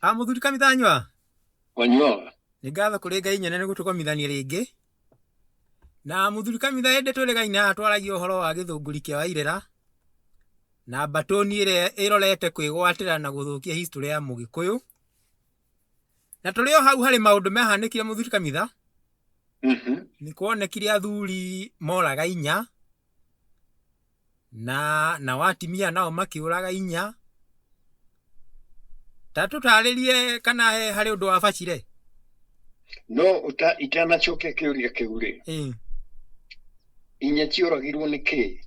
A mũthuri Kamithanyua, Wanyua. Nĩ ngatho kũrĩ Ngai nyene nĩ gũtũkomithania rĩngĩ. Na mũthuri Kamitha hĩndĩ twĩrĩgaine haha twaragia ũhoro wa gĩthũngũri kĩa Wairĩra na mbatũni ĩrĩa ĩrorete kwĩgwatĩra na gũthũkia history ya Mũgĩkũyũ. Na tũrĩ o hau harĩ maũndũ mahanĩkire mũthuri Kamitha. Nĩ kuonekire athuri moraga inya na nao atimia nao makĩũraga inya. Ta tũtarĩrie kana he harĩ ũndũ wabacire? No ũta itanacokia kĩũria kĩu rĩ, inya cioragirwo nĩ kĩĩ?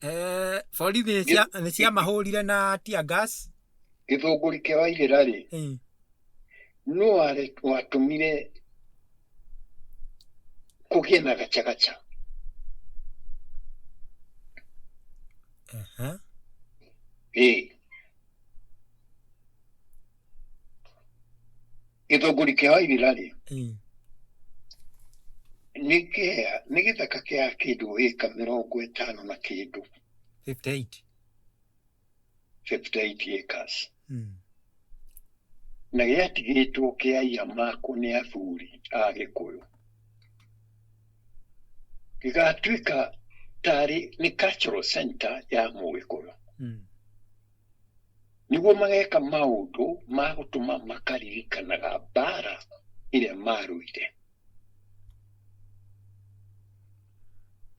Eh, borithi nĩ nĩ ciamahũrire na tear gas. Gĩthũngũri kĩa Wairĩra rĩ, nũ watũmire kũgĩe na gacagaca? Ĩĩ. Gĩthũngũri kĩa Wairĩra rĩ, nĩ kĩa nĩ gĩthaka kĩa kĩndũ ĩka 50 na kĩndũ. 58. 58 acres. Na gĩatigĩtwo kĩa iamako nĩ athuri a Gĩkũyũ. Gĩgatuĩka tarĩ nĩ cultural center ya Mũgĩkũyũ. Nĩguo mageka maũndũ ma gũtũma makaririkanaga mbara ĩrĩa marũire.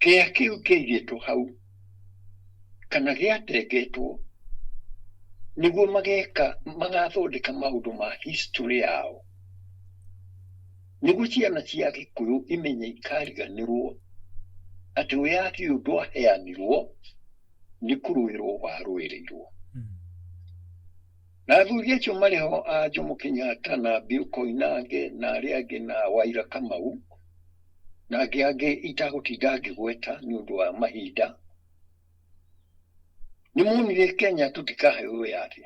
Kĩea kĩu kĩaigĩtwo hau kana gĩatengetwo nĩguo mageka magathondeka maũndũ ma history yao nĩguo ciana cia Gĩkũyũ imenye ikariganĩrwo atĩ wĩyathi ũyũ ndwaheanirwo nĩ kũrũĩrwo warũĩrĩirwo. Na athuri acio marĩ ho a Jomo Kenyatta na Bill Koinange na arĩa angĩ na Waira Kamau na angĩ angĩ itagũtinda ngĩgweta nĩ ũndũ wa mahinda, nĩ monire Kenya tũtikaheo wĩyathi.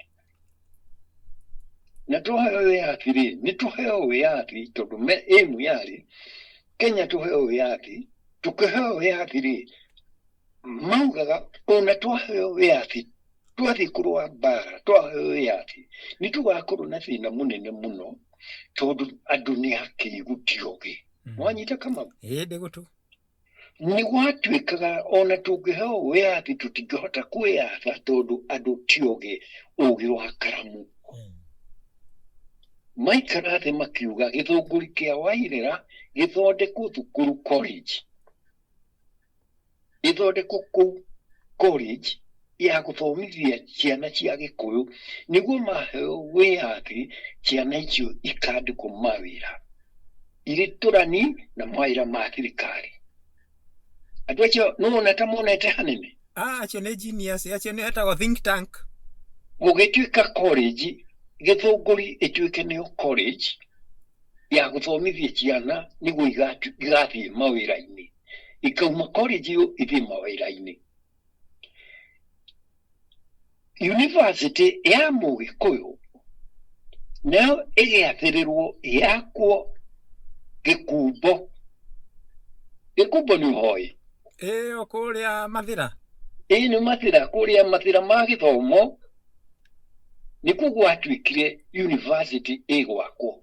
Na twaheo wĩyathi rĩ, nĩ tũheo wĩyathi tondũ me aim yarĩ Kenya tũheo wĩyathi, tũkĩheo wĩyathi rĩ, maugaga ona twaheo wĩyathi twathiĩ kũrũa mbara twaheo wĩyathi nĩ tũgakorwo na thĩna mũnene mũno tondũ andũ nĩ akĩgu ti ogĩ. Wanyita Kamau? Ĩĩ ndĩgũtũ. Nĩ gwatuĩkaga ona tũngĩheo wĩyathi tũtingĩhota kwĩyatha tondũ andũ ti ogĩ ũgĩ wa karamu. Maikara thĩ makiuga gĩthũngũri kĩa Wairĩra gĩthondekwo thukuru college. Ĩthondekwo kũu college ya gũthomithia ciana cia Gĩkũyũ nĩguo maheo wĩyathi ciana icio ikandĩkwo mawĩra irĩ tũrani na mawĩra ma thirikari. Andũ acio nĩwona ta monete hanene? Ah, acio nĩ genius, acio nĩ etagwo think tank. Gũgĩtuĩka college, Gĩthũngũri ĩtuĩke nĩyo college ya gũthomithia ciana nĩguo igathiĩ mawĩra-inĩ. Ikauma college ĩyo ithiĩ mawĩra-inĩ. University ya Mũgĩkũyũ nayo ĩgĩathĩrĩrwo yakwo Gĩkumbo. Gĩkumbo nĩ ũhoĩ? Ĩĩ o kũrĩa Mathĩra. Ĩĩ nĩ Mathĩra, kũrĩa Mathĩra ma gĩthomo nĩkuo gwatuĩkire university ĩgwakwo.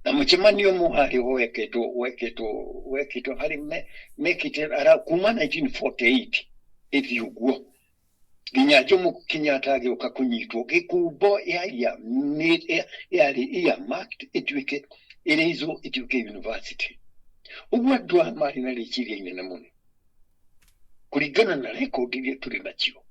Na mũcemanio ũmwe harĩ wekĩtwo wekĩtwo wekĩtwo harĩ mekĩte ara kuma 1948 ĩthiĩ ũguo nginya Jomo Kenyatta agĩũka kũnyitwo gĩkumbo yaria yarĩ earmarked ĩtuĩke ĩrĩizwo ĩtuĩke university. Ũguo andũ aya marĩ na rĩciria inene mũno kũringana na rekondi iria tũrĩ nacio.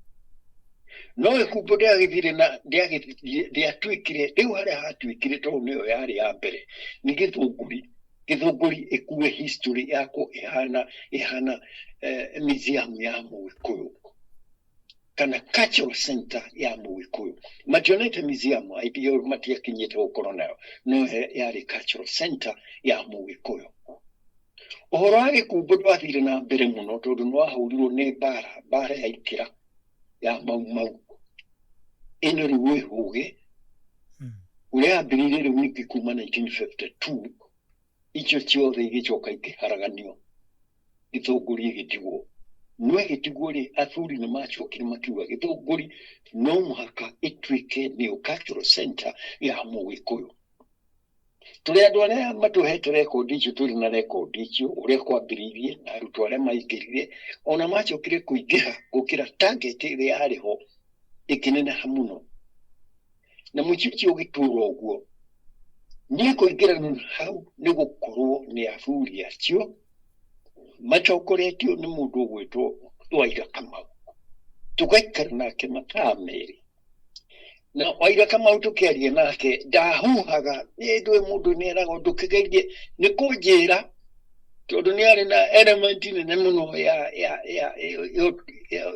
No gĩkumbo ndĩagĩthire na ndĩatuĩkire rĩu harĩa hatuĩkire tondũ nĩyo yarĩ ya mbere nĩ Gĩthũngũri. Gĩthũngũri ĩkue history yakwo ĩhana ĩhana museum ya Mũgĩkũyũ kana cultural center ya Mũgĩkũyũ. Mationete museum ĩyo matiakinyĩte gũkorwo nayo no yarĩ cultural center ya Mũgĩkũyũ. Ũhoro wa gĩkumbo ndwathire na mbere mũno tondũ nĩ wahũrirwo nĩ mbara, mbara ya ikĩra ya Mau Mau. Ĩno rĩu wĩhũge ũrĩa yambĩrĩirie rĩu ningĩ kuma 1952 icio ciothe igĩcoka ikĩharaganio, Gĩthũngũri ĩgĩtigwo. No ĩgĩtigwo rĩ, athuri nĩ macokire makiuga Gĩthũngũri no mũhaka ĩtuĩke nĩyo cultural center ya Mũgĩkũyũ. Tũrĩ andũ arĩa matũhete rekondi icio, tũrĩ na rekondi icio ũrĩa kwambĩrĩirie na arutwo arĩa maingĩrire, ona macokire kũingĩha gũkĩra target ĩrĩa yarĩ ho, ĩkĩneneha mũno. Na mũciĩ ũcio ũgĩtũra ũguo. Niĩ kũingĩra hau nĩ gũkorwo nĩ athuri acio matongoretio nĩ mũndũ ũgwĩtwo Waira Kamau. Tũgaikara nake mathaa merĩ. Na Waira Kamau tũkĩaria nake ndahuhaga, ĩ ndũĩ mũndũ nĩ eragwo ndũkĩgerie nĩ kũnjĩra tondũ nĩ arĩ na element nene mũno ya ya ya ya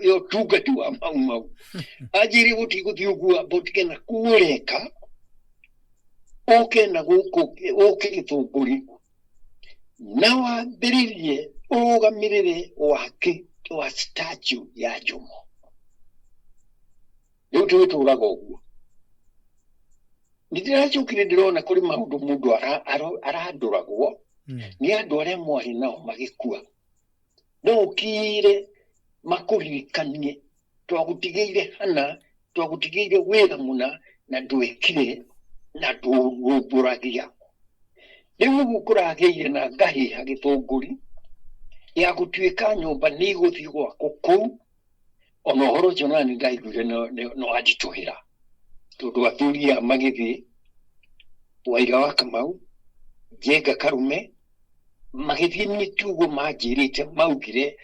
ya ũtungati wa Mau Mau. Anjĩrire gũtigũthiĩ ũguo, amba ũtige na kũreka ũke na gũkũ ũke Gĩthũngũri na wambĩrĩrie ũrũgamĩrĩre waki wa statue ya Jomo. Rĩu tũgĩtũraga ũguo. Nĩ ndĩracokire ndĩrona kũrĩ maũndũ mũndũ arandũragwo nĩ andũ arĩa mwarĩ nao magĩkua. No ũkire makũririkanie twagũtigĩire hana, twagũtigĩire wĩra mũna na ndwĩkire na ndũrũmbũragia. Rĩu ũguo kũragĩire na ngahĩha Gĩthũngũri ya gũtuĩka nyũmba nĩ igũthiĩ gwakwo kũu, ona ũhoro ũcio nani ndaiguire no wanditũhĩra, tondũ athuri aya magĩthiĩ, Waira wa Kamau, Njenga Karume, magĩthiĩ nĩ ti ũguo manjĩrĩte, maugire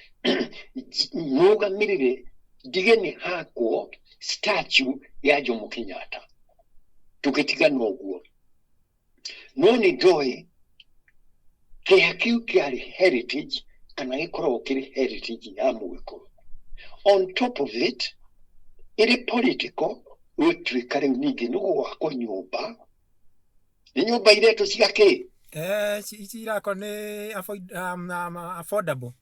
nũgamĩrĩre ndige nĩ hakwo statue ya Jomo Kenyatta. Tũgĩtigana ũguo. No nĩ ndoĩ kĩeha kĩu kĩarĩ heritage kana gĩkoragwo kĩrĩ heritage ya Mũgĩkũyũ. On top of it, ĩrĩ political, gũtuĩka rĩu ningĩ nĩ gũgwakwo nyũmba, nĩ nyũmba iretwo cia kĩ? Ici irakwo nĩ affordable.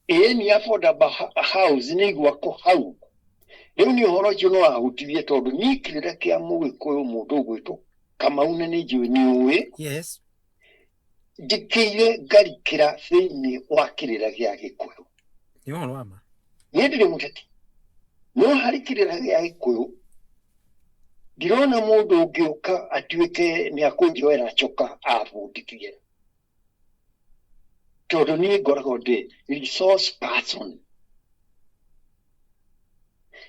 Ĩĩ, nĩ affordable house nĩ igwakwo hau. Rĩu nĩ ũhoro ũcio no wahutirie tondũ niĩ kĩrĩra kĩa Mũgĩkũyũ mũndũ ũgwĩtwo Kamau na nĩ njũĩ nĩ ũĩ. Njĩkĩire ngarikĩra thĩinĩ wa kĩrĩra gĩa Gĩkũyũ. Nĩ ũhoro wa ma. Niĩ ndirĩ mũteti, no harĩ kĩrĩra gĩa Gĩkũyũ ndirona mũndũ ũngĩũka atuĩke nĩ akũnjoera coka abundithie, tondũ niĩ ngoragwo ndĩ resource person.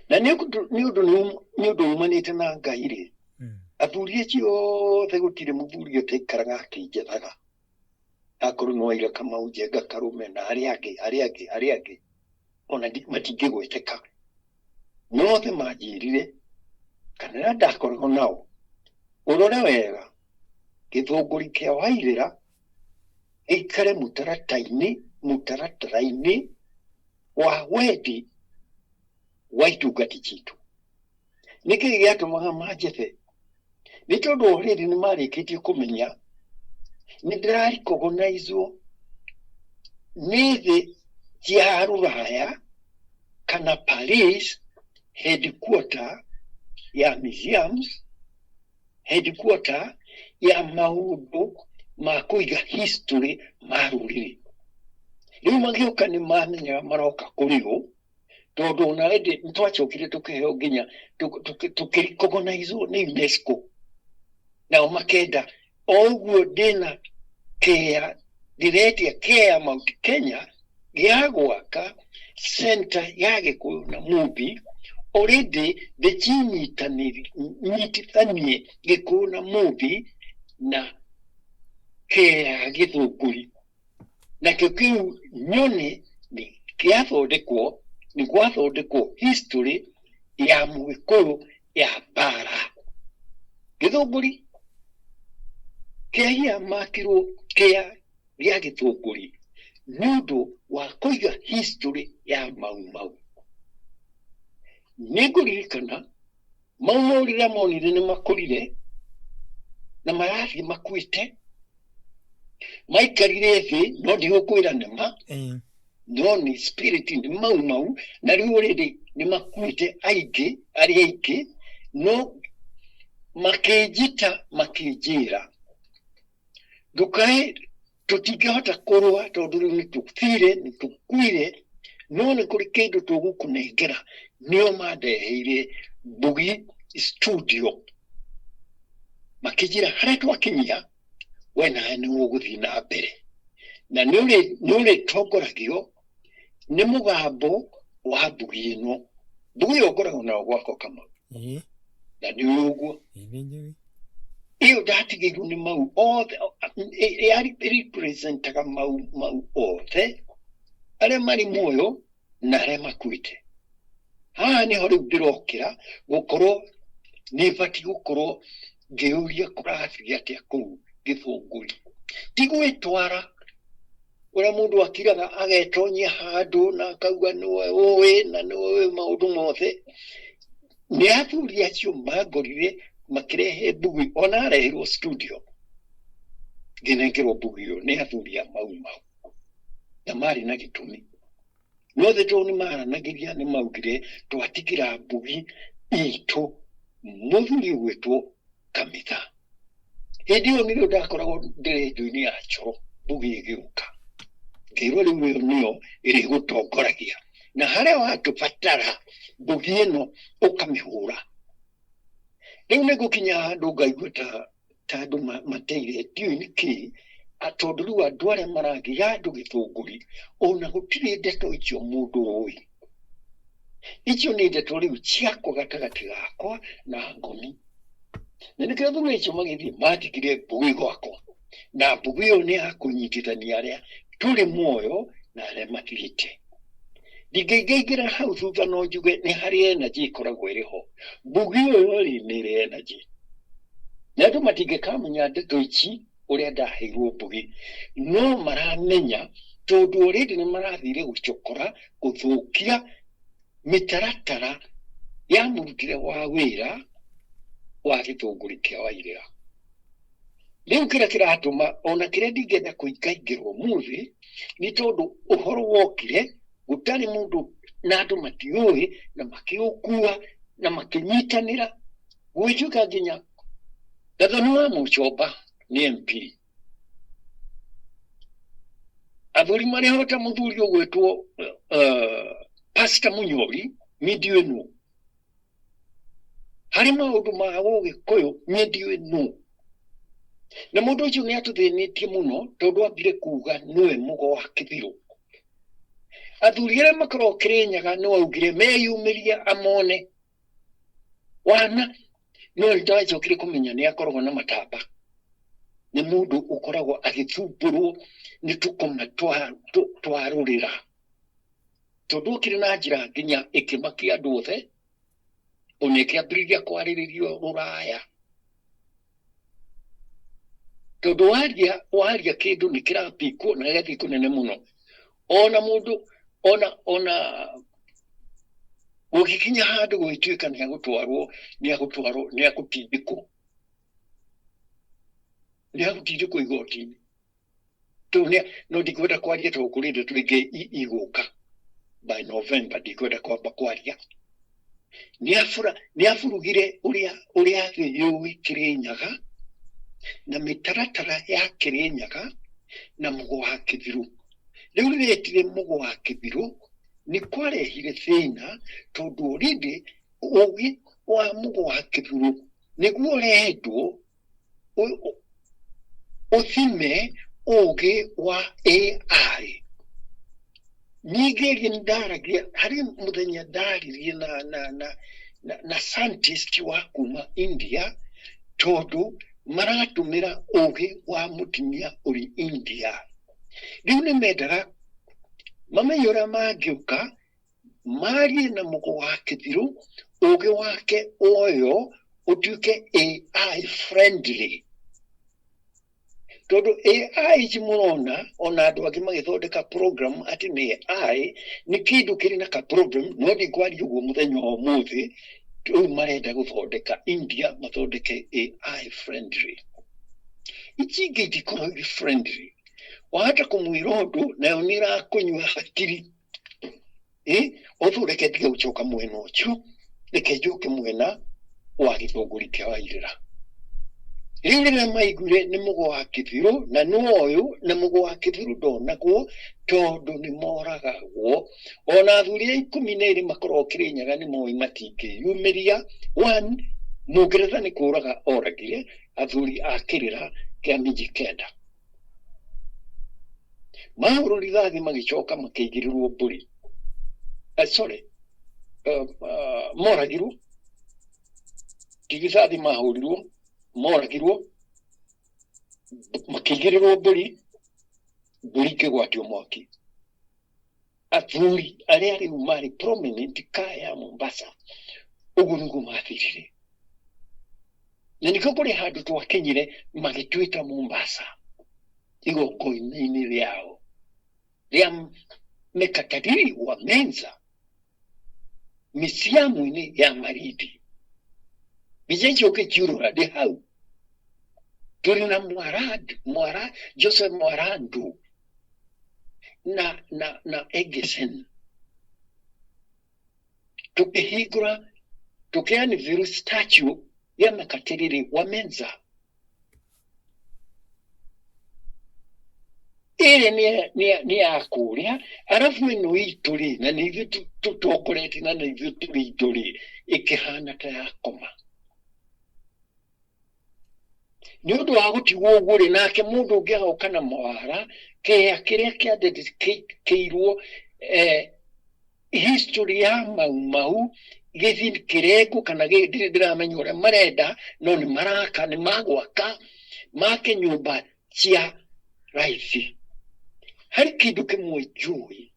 Na nĩ ũndũ umanĩte na Ngai rĩ, athuri acio othe gũtirĩ mũthuri ũtaikaraga akĩnjethaga, akorwo nĩ Waira Kamau, Njenga Karume na arĩa angĩ, arĩa angĩ, arĩa angĩ ona matingĩgweteka, no othe manjĩrire kana rĩrĩa ndakoragwo nao, ũrore wega Gĩthũngũri kĩa Wairĩra gĩikare mũtaratara-inĩ wa wendi wa itungati citũ. Nĩkĩ gĩatũmaga manjethe? Nĩ tondũ already nĩ marĩkĩtie kũmenya nĩ ndĩrarecognizwo nĩ thĩ cia rũraya kana Paris headquarter ya museums, headquarter ya maũndũ ma kũiga history ma rũrĩrĩ. Rĩu magĩũka nĩ mamenyaga maroka kũrĩ ũ, tondũ ona rĩndĩ nĩ twacokire tũkĩheo nginya tũkĩrecognizwo nĩ UNESCO, nao makenda o ũguo ndĩna kĩa ndĩretia kĩa Mount Kenya gĩa gwaka center ya Gĩkũyũ na Mũmbi, already ndĩcinyitithanie Gĩkũyũ na Mũmbi na kĩa Gĩthũngũri. Nakĩo kĩu nyone nĩ kĩathondekwo, nĩ gwathondekwo history ya Mũgĩkũyũ ya mbara. Gĩthũngũri kĩahia makirwo kĩa gĩa Gĩthũngũri nĩ ũndũ wa kũiga history ya Mau Mau. Nĩ ngũririkana Mau Mau rĩrĩa monire nĩ makũrire na marathiĩ makuĩte, maikarire thĩ, no ndigũkwĩra nĩ ma, no nĩ spirit nĩ Mau Mau, na rĩu already nĩ makuĩte aingĩ, arĩa aingĩ, no makĩnjĩta makĩnjĩra ndũkae, tũtingĩhota kũrũa tondũ rĩu nĩ tũthire, nĩ tũkuire. No nĩ kũrĩ kĩndũ tũgũkũnengera. Nĩo mandeheire Mbugi studio, makĩnjĩra harĩa twakinyia we nawe nĩ ũgũthiĩ na mbere na nĩ ũrĩtongoragio nĩ mũgambo wa mbugi ĩno. Mbugi ĩyo ngoragwo nayo gwakwa Kamau, na nĩ ũĩ ũguo. Nĩ njũĩ. Ĩyo ndatigĩirwo nĩ mau othe, representaga mau mau othe arĩa marĩ muoyo na arĩa makuĩte. Haha nĩho rĩu ndĩrokĩra gũkorwo nĩ batiĩ gũkorwo ngĩũria kũrathiĩ atĩa kũu Gĩthũngũri. Ti gwĩtwara ũrĩa mũndũ akiraga agetonyia handũ na akauga nĩwe ũĩ na nĩwe ũĩ maũndũ mothe. Nĩ athuri acio mangorire makĩrehe mbugi, ona areherwo studio ngĩnengerwo mbugi ĩyo nĩ athuri a Mau Mau, na marĩ na gĩtũmi. No thĩ tondũ nĩ maranagĩria nĩ maugire twatigĩra mbugi itũ mũthuri ũgwĩtwo Kamitha. Hĩndĩ ĩyo nĩrĩo ndakoragwo ndĩ rendio-inĩ ya Coro mbugi ĩgĩũka. Ngĩrwo rĩu ĩyo nĩyo ĩrĩgũtongoragia na harĩa watũbatara mbugi ĩno ũkamĩhũra. Rĩu nĩ ngũkinya handũ ngaigua ta andũ mateire, ndiũĩ nĩkĩ, tondũ rĩu andũ arĩa maragia andũ Gĩthũngũri ona gũtirĩ ndeto icio mũndũ ũĩ. Icio nĩ ndeto rĩu ciakwa gatagatĩ gakwa na ngomi. Na nĩkĩo athuri acio magĩthiĩ matigire mbugi gwakwa, na mbugi ĩyo nĩ ya kũnyitithania arĩa tũrĩ muoyo na arĩa matigĩte. Ndingĩingĩra hau thutha no njuge nĩ harĩ energy ĩkoragwo ĩrĩ ho. Mbugi ĩyo rĩ nĩ ĩrĩ energy. Na andũ matingĩkamenya ndeto ici ũrĩa ndaheirwo mbugi, no maramenya tondũ already nĩ marathire gũcokora gũthũkia mĩtaratara ya mũrutĩre wa wĩra wa Gĩthũngũri kĩa Wairĩra. Rĩu kĩrĩa kĩratũma ona kĩrĩa ndingĩenda kũingaingĩra ũmũthĩ nĩ tondũ ũhoro wokire gũtarĩ mũndũ na andũ matiũĩ na makĩũkua na makĩnyitanĩra gũgĩtuĩka nginya Gathoni wa Mũchomba nĩ MP. Athuri marĩ ho ta mũthuri ũgwĩtwo Pastor Munyori, niĩ ndiũĩ nũ. Harĩ maũndũ ma Ũgĩkũyũ niĩ ndiũĩ nũ. Na mũndũ ũcio nĩ atũthĩnĩtie mũno tondũ ambire kuga nĩwe mũgo wa kĩbirũ. Athuri arĩa makoragwo Kĩrĩnyaga nĩ augire meyumĩrie amone wana, no nĩ ndacokire kũmenya nĩ akoragwo na matamba. Nĩ mũndũ ũkoragwo agĩthumbũrwo nĩ tũkoma twa rũrĩra. Tondũ okire na njĩra nginya ĩkĩmakia andũ othe, ona ĩkĩambĩrĩria kwarĩrĩrio rũraya. Tondũ waria kĩndũ nĩ kĩrapikwo na gĩgathiĩ kũnene mũno. Ona mũndũ, ona gũgĩkinya handũ gũgĩtuĩka nĩ agũtwarwo, nĩ agũtwarwo, nĩ agũtindĩkwo. Nĩ agũtindĩkwo igoti-inĩ. No ndikwenda kwaria tondũ kũrĩ ndeto ingĩ igũka by November, ndikwenda kwamba kwaria. Nĩ aburugire ũrĩa thĩ yũĩ Kĩrĩnyaga na mĩtaratara ya Kĩrĩnyaga na mũgo wa Kĩbirũ. Rĩu rĩrĩa etire mũgo wa Kĩbirũ nĩ kwarehire thĩna tondũ already ũgĩ wa mũgo wa Kĩbirũ nĩguo ũrendwo ũthime ũgĩ wa AI. Ningĩ nĩ ndaragia harĩ mũthenya ndaririe na scientist wa kuma India tondũ maratũmĩra ũgĩ wa mũtumia ũrĩ India. Rĩu nĩ mendaga mamenye ũrĩa mangĩũka marie na mũgo wa Kĩbirũ, ũgĩ wake ũyũ ũtuĩke AI friendly. Tondũ AI ici mũrona ona andũ angĩ magĩthondeka program atĩ nĩ AI nĩ kĩndũ kĩrĩ na ka problem, no ndikwaria ũguo mũthenya wa ũmũthĩ. Rĩu marenda gũthondeka India mathondeke AI friendly. Ici ingĩ itikoragwo irĩ friendly. Wahota kũmwĩra ũndũ nayo nĩ ĩrakũnyua hakiri. Ũndũ reke ndige gũcoka mwena ũcio, reke njoke mwena wa Gĩthũngũri kĩa Wairĩra. Rĩu rĩrĩa maiguire nĩ Mũgo wa Kĩbirũ, na nĩ ũyũ, na Mũgo wa Kĩbirũ ndonagwo tondũ nĩ moragagwo. Ona athuri a 12 makoragwo Kĩrĩnyaga nĩ moĩ matingĩyumĩria. One, Mũngeretha nĩ kũraga oragire athuri a kĩrĩra kĩa Miji Kenda. Mahũrwo rithathi magĩcoka makĩigĩrĩrwo mbũri. Sorry, moragirwo ti rithathi mahũrirwo, moragirwo makĩigĩrĩrwo mbũri, mbũri ikĩgwatio mwaki. Athuri arĩa rĩu marĩ prominent kaya ya Mombasa, ũguo nĩguo mathirire. Na nĩkĩo kũrĩ handũ twakinyire magĩtwĩta Mombasa igongona-inĩ rĩao rĩa Mekatariri wa Menza mĩciamu-inĩ ya Malindi. Mbica icio ũngĩciũrũra ndĩ hau, tũrĩ na Mwarandu, Mwara, Joseph Mwarandu na Egesen tukĩhingũra tũkĩanivĩrũ statue ya Mekatilili wa Menza. Ĩrĩa nĩ ya kũrĩa, arabu ĩno itũ rĩ, na nĩ ithuĩ tũtongoretie na nĩ ithuĩ tũrĩ indo rĩ, ĩkĩhana ta ya koma. Nĩ ũndũ wa gũtigwo ũguo rĩ, nake mũndũ ũngĩ agoka na mawara, kĩea kĩrĩa kĩandĩkĩirwo history ya Mau Mau gĩthiĩ kĩrengo kana ndirĩ ndĩramenya ũrĩa marenda, no nĩ maraka, nĩ magwaka, make nyũmba cia raithi. Harĩ kĩndũ kĩmwe njũĩ,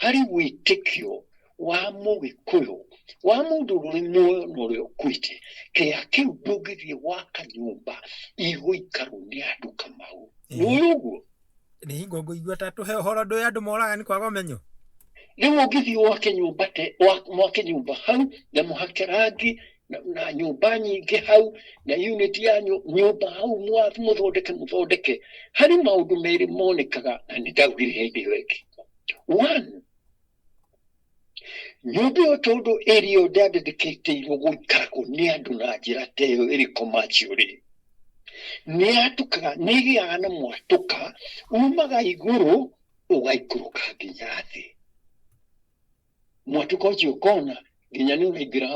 harĩ wĩtĩkio wa Mũgĩkũyũ, wa mũndũ ũrĩ muoyo na ũrĩa ũkuĩte, kĩea kĩu ndũngĩthiĩ gwaka nyũmba igũikarwo nĩ andũ Kamau. Nĩ ũĩ ũguo? Nĩ hingo ngũigua ta tũhe ũhoro ndũĩ andũ moraga nĩ kwaga ũmenyo. Rĩu ũngĩthiĩ wake nyũmba te, mwake nyũmba hau na mũhake rangi na nyũmba nyingĩ hau na unit ya nyũmba hau mũthondeke mũthondeke, harĩ maũndũ merĩ monekaga na nĩ ndaugire hĩndĩ ĩyo ĩngĩ. One, nyũmba ĩyo tondũ area ĩyo ndĩandĩkĩtĩirwo gũikaragwo nĩ andũ na njĩra ta ĩyo ĩrĩ commercial rĩ, nĩ yatũkaga, nĩ ĩgĩaga na mwatũka umaga igũrũ ũgaikũrũka nginya thĩ. Mwatũka ũcio ũkona nginya nĩ ũraingĩra,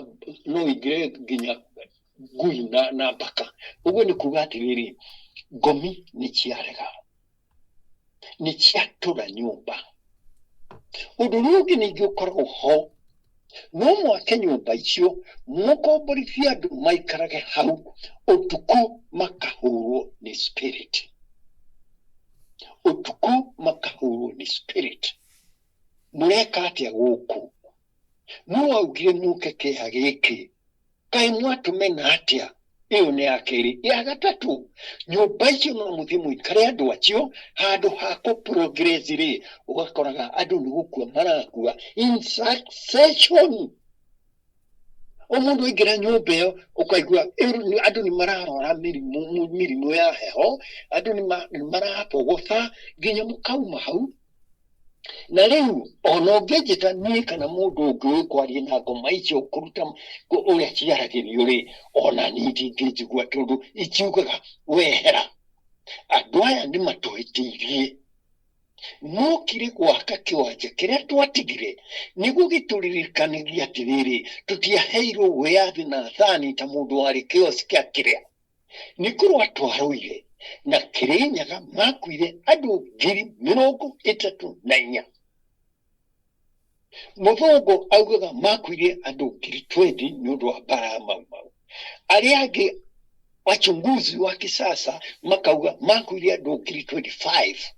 no ũingĩre nginya ngui na mbaka. Ũguo nĩ kuga atĩrĩrĩ, ngomi nĩ ciarega, nĩ ciatũra nyũmba. Ũndũ ũrĩa ũngĩ ningĩ ũkoragwo ho, no mwake nyũmba icio, mũkomborithie andũ maikarage hau, ũtukũ makahũrwo nĩ spirit. Ũtukũ makahũrwo nĩ spirit. Mũreka atĩa gũkũ? Nũ waugire mũke kĩeha gĩkĩ? Kaĩ mwatũmena atĩa? Ĩyo nĩ ya kerĩ. Ya gatatũ, nyũmba icio no mũthiĩ mũikare andũ acio, handũ ha kũ progress rĩ, ũgakoraga andũ nĩ gũkua marakua in succession. O mũndũ aingĩra nyũmba ĩyo ũkaigua andũ nĩ mararwara mĩrimũ ya heho, andũ nĩ marabogotha nginya mũkauma hau. Na rĩu ona ũngĩnjĩta niĩ kana mũndũ ũngĩ ũĩ kwaria na ngoma icio kũruta ũrĩa ciaragĩrio rĩ, ona niĩ ndingĩnjigua tondũ ikiugaga wehera. Andũ aya nĩ matũhĩtĩirie. Mokire gwaka kĩwanja kĩrĩa twatigire nĩguo gĩtũririkanagie atĩrĩrĩ, tũtiaheirwo wĩyathi na athani ta mũndũ warĩ kiosk akĩrĩa. Nĩ kũrũa twarũire na Kĩrĩnyaga makuire andũ 34,000. Mũthũngũ augaga makuire andũ ngiri twendi nĩ ũndũ wa mbara ya Mau Mau. Arĩa angĩ wachunguzi wa kisasa makauga makuire andũ ngiri 25.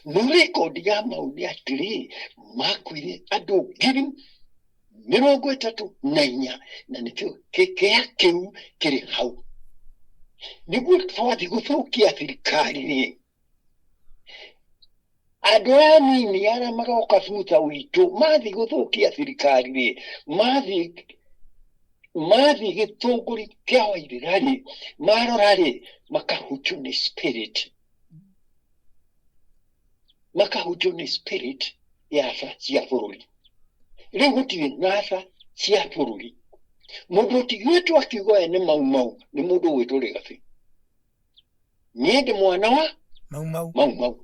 No rekondi ya mau nĩ atĩrĩ, makuire andũ 34,000, na nĩkĩo kĩa kĩu kĩrĩ hau. Nĩguo twathiĩ gũthũkia thirikari rĩ, andũ aya anini arĩa maroka thutha witũ mathiĩ gũthũkia thirikari rĩ, mathiĩ gĩtũngũri kĩa Wairĩra rĩ, marora rĩ, makahutio nĩ spirit. Makahutio nĩ spirit ya tha cia bũrũri. Rĩu gũtirĩ na tha cia bũrũri. Mũndũ ũtigĩtwo akiuga we nĩ Mau Mau nĩ mũndũ ũgwĩtwo Rĩgathi. Niĩ ndĩ mwana wa Mau Mau. Mau Mau.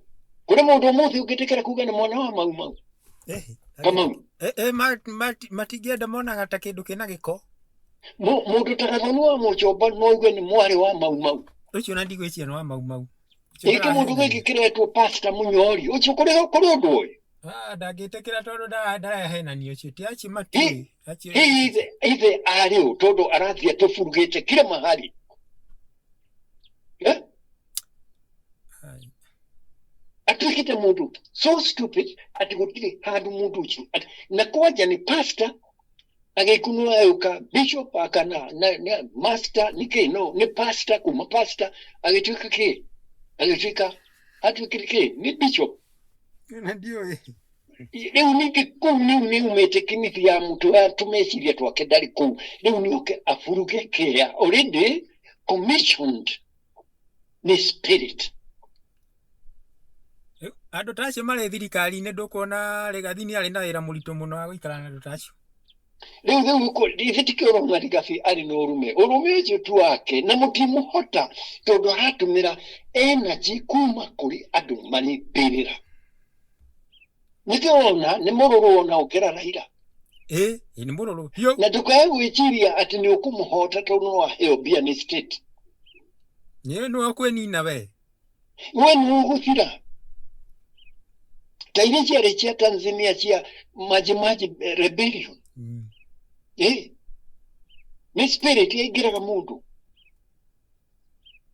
Kũrĩ mũndũ ũmũthĩ ũngĩtĩkĩra kuga nĩ mwana wa Mau Mau? Kamau. Matingĩenda, monaga ta kĩndũ kĩna gĩko. Mũndũ ta Gathoni wa Mũchomba no auge nĩ mwarĩ wa Mau Mau? Ũcio na ndigwĩciria nĩ wa Mau Mau. Ũcio Gĩkĩ mũndũ gĩkĩ kĩretwo Pastor Mũnyori ũcio kũrĩ ũndũ ũyũ. Ah, ndangĩtĩkĩra tondũ ndarahenania ũcio ti acio matiũĩ acio. Hihi ithe arĩ ũ tondũ arathiĩ atũburugĩte kila mahali, eh? Ai. Atuĩkĩte mũndũ so stupid atĩ gũtirĩ handũ mũndũ ũcio na kwanja nĩ pastor agĩkunũra agĩũka bishop akana na master nĩkĩ no nĩ pastor kuma pastor agĩtuĩka kĩ agĩtuĩka atuĩkire kĩ nĩ bishop. Na ndiũĩ. Rĩu ningĩ kũu nĩu nĩ umĩte kĩmithi ya mũtwe wa tũmeciria twake ndarĩ kũu rĩu nĩ oke aburuge kĩrĩa already commissioned nĩ spirit. Rĩu, andũ ta acio marĩ thirikari-inĩ ndũkuona Rigathi nĩ arĩ na wĩra mũritũ mũno wa gũikara na andũ ta acio. Rĩu ithe tikĩ ũrona Rigathi arĩ na ũrume ũrume ũcio tu wake na mũtimũhota tondũ aratũmĩra energy kuma kũrĩ andũ marĩ mbĩrĩra. Nĩkĩo wona nĩ mũrũrũ ona ũkĩra Raila. Ĩ ĩ, nĩ mũrũrũ biũ. Na ndũkae gwĩciria atĩ nĩ ũkũmũhota tondũ no aheo mbia nĩ state. Nĩ nĩwe ũkwĩnina we. We nĩ ũgũthira ta iria ciarĩ cia Tanzania cia Maji Maji rebellion. Nĩ spirit yaingĩraga mũndũ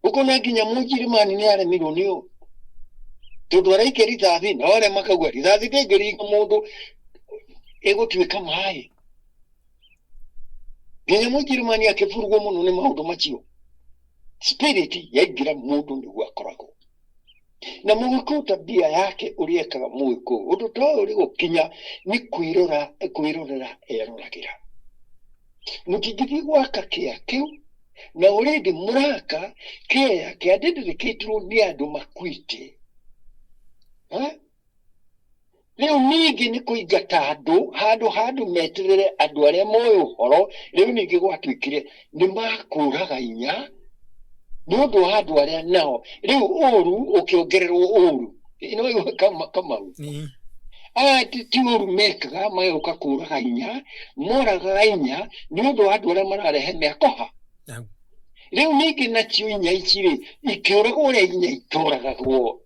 ũkona nginya mũnjirimani nĩ aremirwo nĩo tondũ araikia rithathi nao arĩa makauga rithathi ndĩngĩringa mũndũ ĩgũtuĩka maĩ nginya mũnjirimani akĩburugwo mũno nĩ maũndũ macio. Spirit yaingĩra mũndũ nĩguo akoragwo na mũgĩkũyũ tabia yake ũrĩa ekaga mũgĩkũyũ ũndũ ta ũyũ ũrĩ gũkinya nĩ kwĩrora kwĩrorera eroragĩra mũtingĩthiĩ gwaka kĩa kĩu na already mũraka kĩa kĩandĩndĩkĩtirwo nĩ andũ makuĩte. Ha? Rĩu ningĩ nĩ kũingata andũ handũ handũ meterere andũ arĩa moĩ ũhoro. Rĩu ningĩ gwatuĩkire nĩ makũraga inya nĩ ũndũ wa andũ arĩa nao rĩu ũru ũkĩongererwo ũru ĩno ĩyo Kamau. Aya ti ũru mekaga magĩũka kũraga inya moragaga inya nĩ ũndũ wa andũ arĩa mararehe mĩako ha. Au. Rĩu ningĩ nacio inya ici rĩ ikĩũragwo ũrĩa inya itoragagwo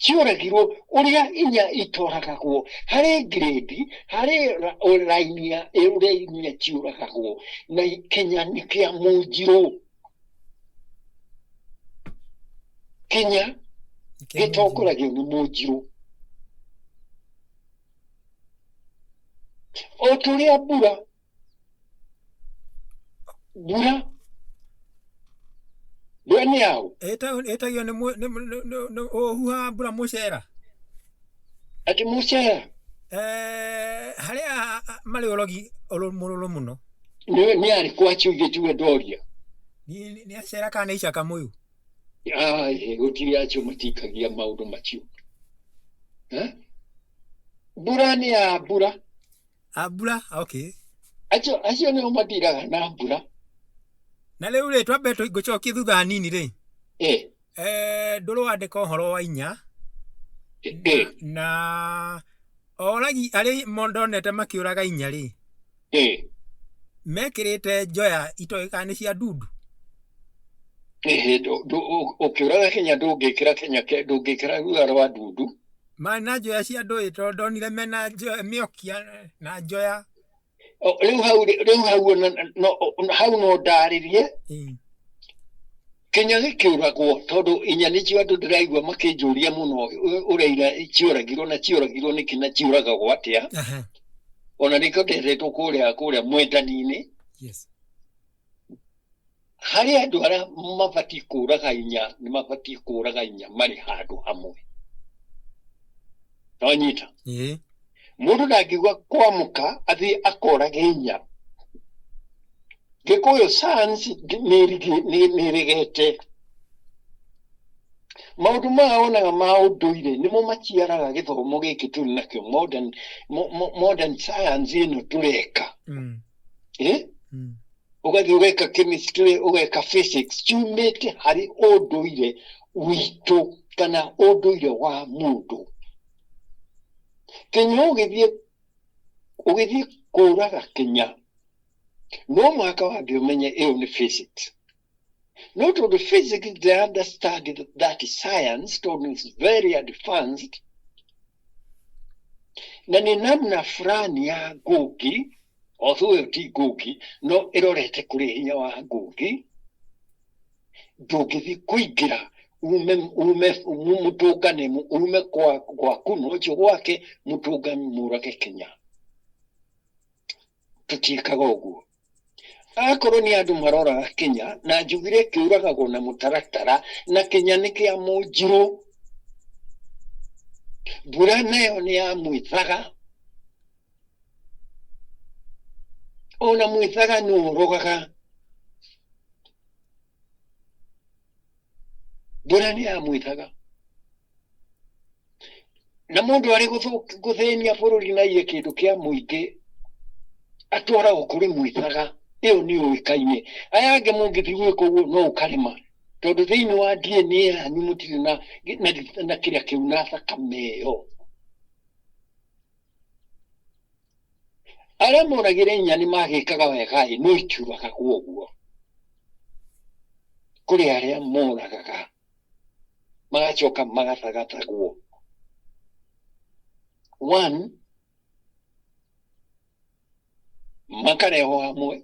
ciũragirwo ũrĩa inya itoragagwo harĩ grade harĩ raini ya ũrĩa inya ciũragagwo na Kenya nĩ kĩa mũnjirũ Kenya Nĩ kĩa mũnjirũ. Gĩtongoragio nĩ mũnjirũ o tũrĩa mbura mbura mbura nĩ yaũ. Ĩtagio nĩ ũhuhaga mbura mũcera. Atĩ mũcera. Harĩa marĩ ũrogi mũrũrũ mũno. Nĩ arĩkũ acio ithe tiwe ndoria? Nĩ acera kana nĩ icaka mũyũ? Ai, gũtirĩ acio matikagia maũndũ macio. Eh? Mbura nĩ ya mbura. Ah, mbura, okay. Acio nĩo matiraga na mbura. Na rĩu rĩ twambe ngũcokie thutha hanini rĩ. Ndũrũ wandĩka ũhoro wa inya na oragi arĩa ndonete makĩũraga inya rĩ mekĩrĩte njoya itoĩ kana nĩ cia ndundu. Ũkĩũraga Kenya ndũngĩkĩra Kenya ndũngĩkĩra rũa rwa ndundu. Marĩ na njoya cia ndũĩ tondũ ndonire mena njoya mĩokia na njoya. Rĩu hau no hau no ndarĩrie. Kenya gĩkĩũragwo tondũ inya nĩcio andũ ndĩraigua makĩnjũria mũno ũrĩa ira ciũragirwo na ciũragirwo nĩkĩ na ciũragagwo atĩa. Ona nĩkĩo ndethetwo kũrĩa mwendani-inĩ. Harĩ andũ arĩa mabatiĩ kũraga inya nĩ mabatiĩ kũraga inya marĩ handũ hamwe nonyita. Mũndũ ndangĩigua kwamũka athiĩ akorage inya. Gĩkũyũ science nĩ ĩregete maũndũ maya wonaga ma ũndũire nĩmo maciaraga gĩthomo gĩkĩ tũrĩ nakĩo modern science ĩno tũreka. Eh? Ũgathiĩ ũgeka chemistry, ũgeka physics, ciumĩte harĩ ũndũire witũ kana ũndũire wa mũndũ. Kĩnya ũgĩthiĩ ũgĩthiĩ kũraga kĩnya, no mũhaka wambe ũmenye ĩyo nĩ physics. No tondũ physics they understand that science tondũ is very advanced, na nĩ namna fulani ya ngũngi, although ĩyo ti ngũngi, no ĩrorete kũrĩ hinya wa ngũngi. Ndũngĩthiĩ kũingĩra ume ume mũtũngane, ume gwaku na ũcio gwake mũtũngane mũrage kĩnya. Tũtiĩkaga ũguo. Akorwo nĩ andũ maroraga kĩnya, na njugire kĩũragagwo na mũtaratara, na kĩnya nĩ kĩa mũnjirũ, mbura nayo nĩ ya mwĩthaga, ona mwĩthaga nĩ ũrogaga. Mbura nĩ ya mwĩthaga, na mũndũ arĩ gũthĩnia bũrũri na iye kĩndũ kĩa mũingĩ atwaragwo kũrĩ mwĩthaga. Ĩyo nĩ yũĩkaine. Aya angĩ mũngĩthiĩ gwĩka ũguo no ũkarema, tondũ thĩinĩ wa DNA yanyu mũtirĩ na kĩrĩa kĩu na thakame ĩyo. Arĩa moragire inya nĩ magĩkaga wega ĩ, no itiũragagwo ũguo. Kũrĩ arĩa moragaga magacoka magathagatagwo. One, makarehwo hamwe,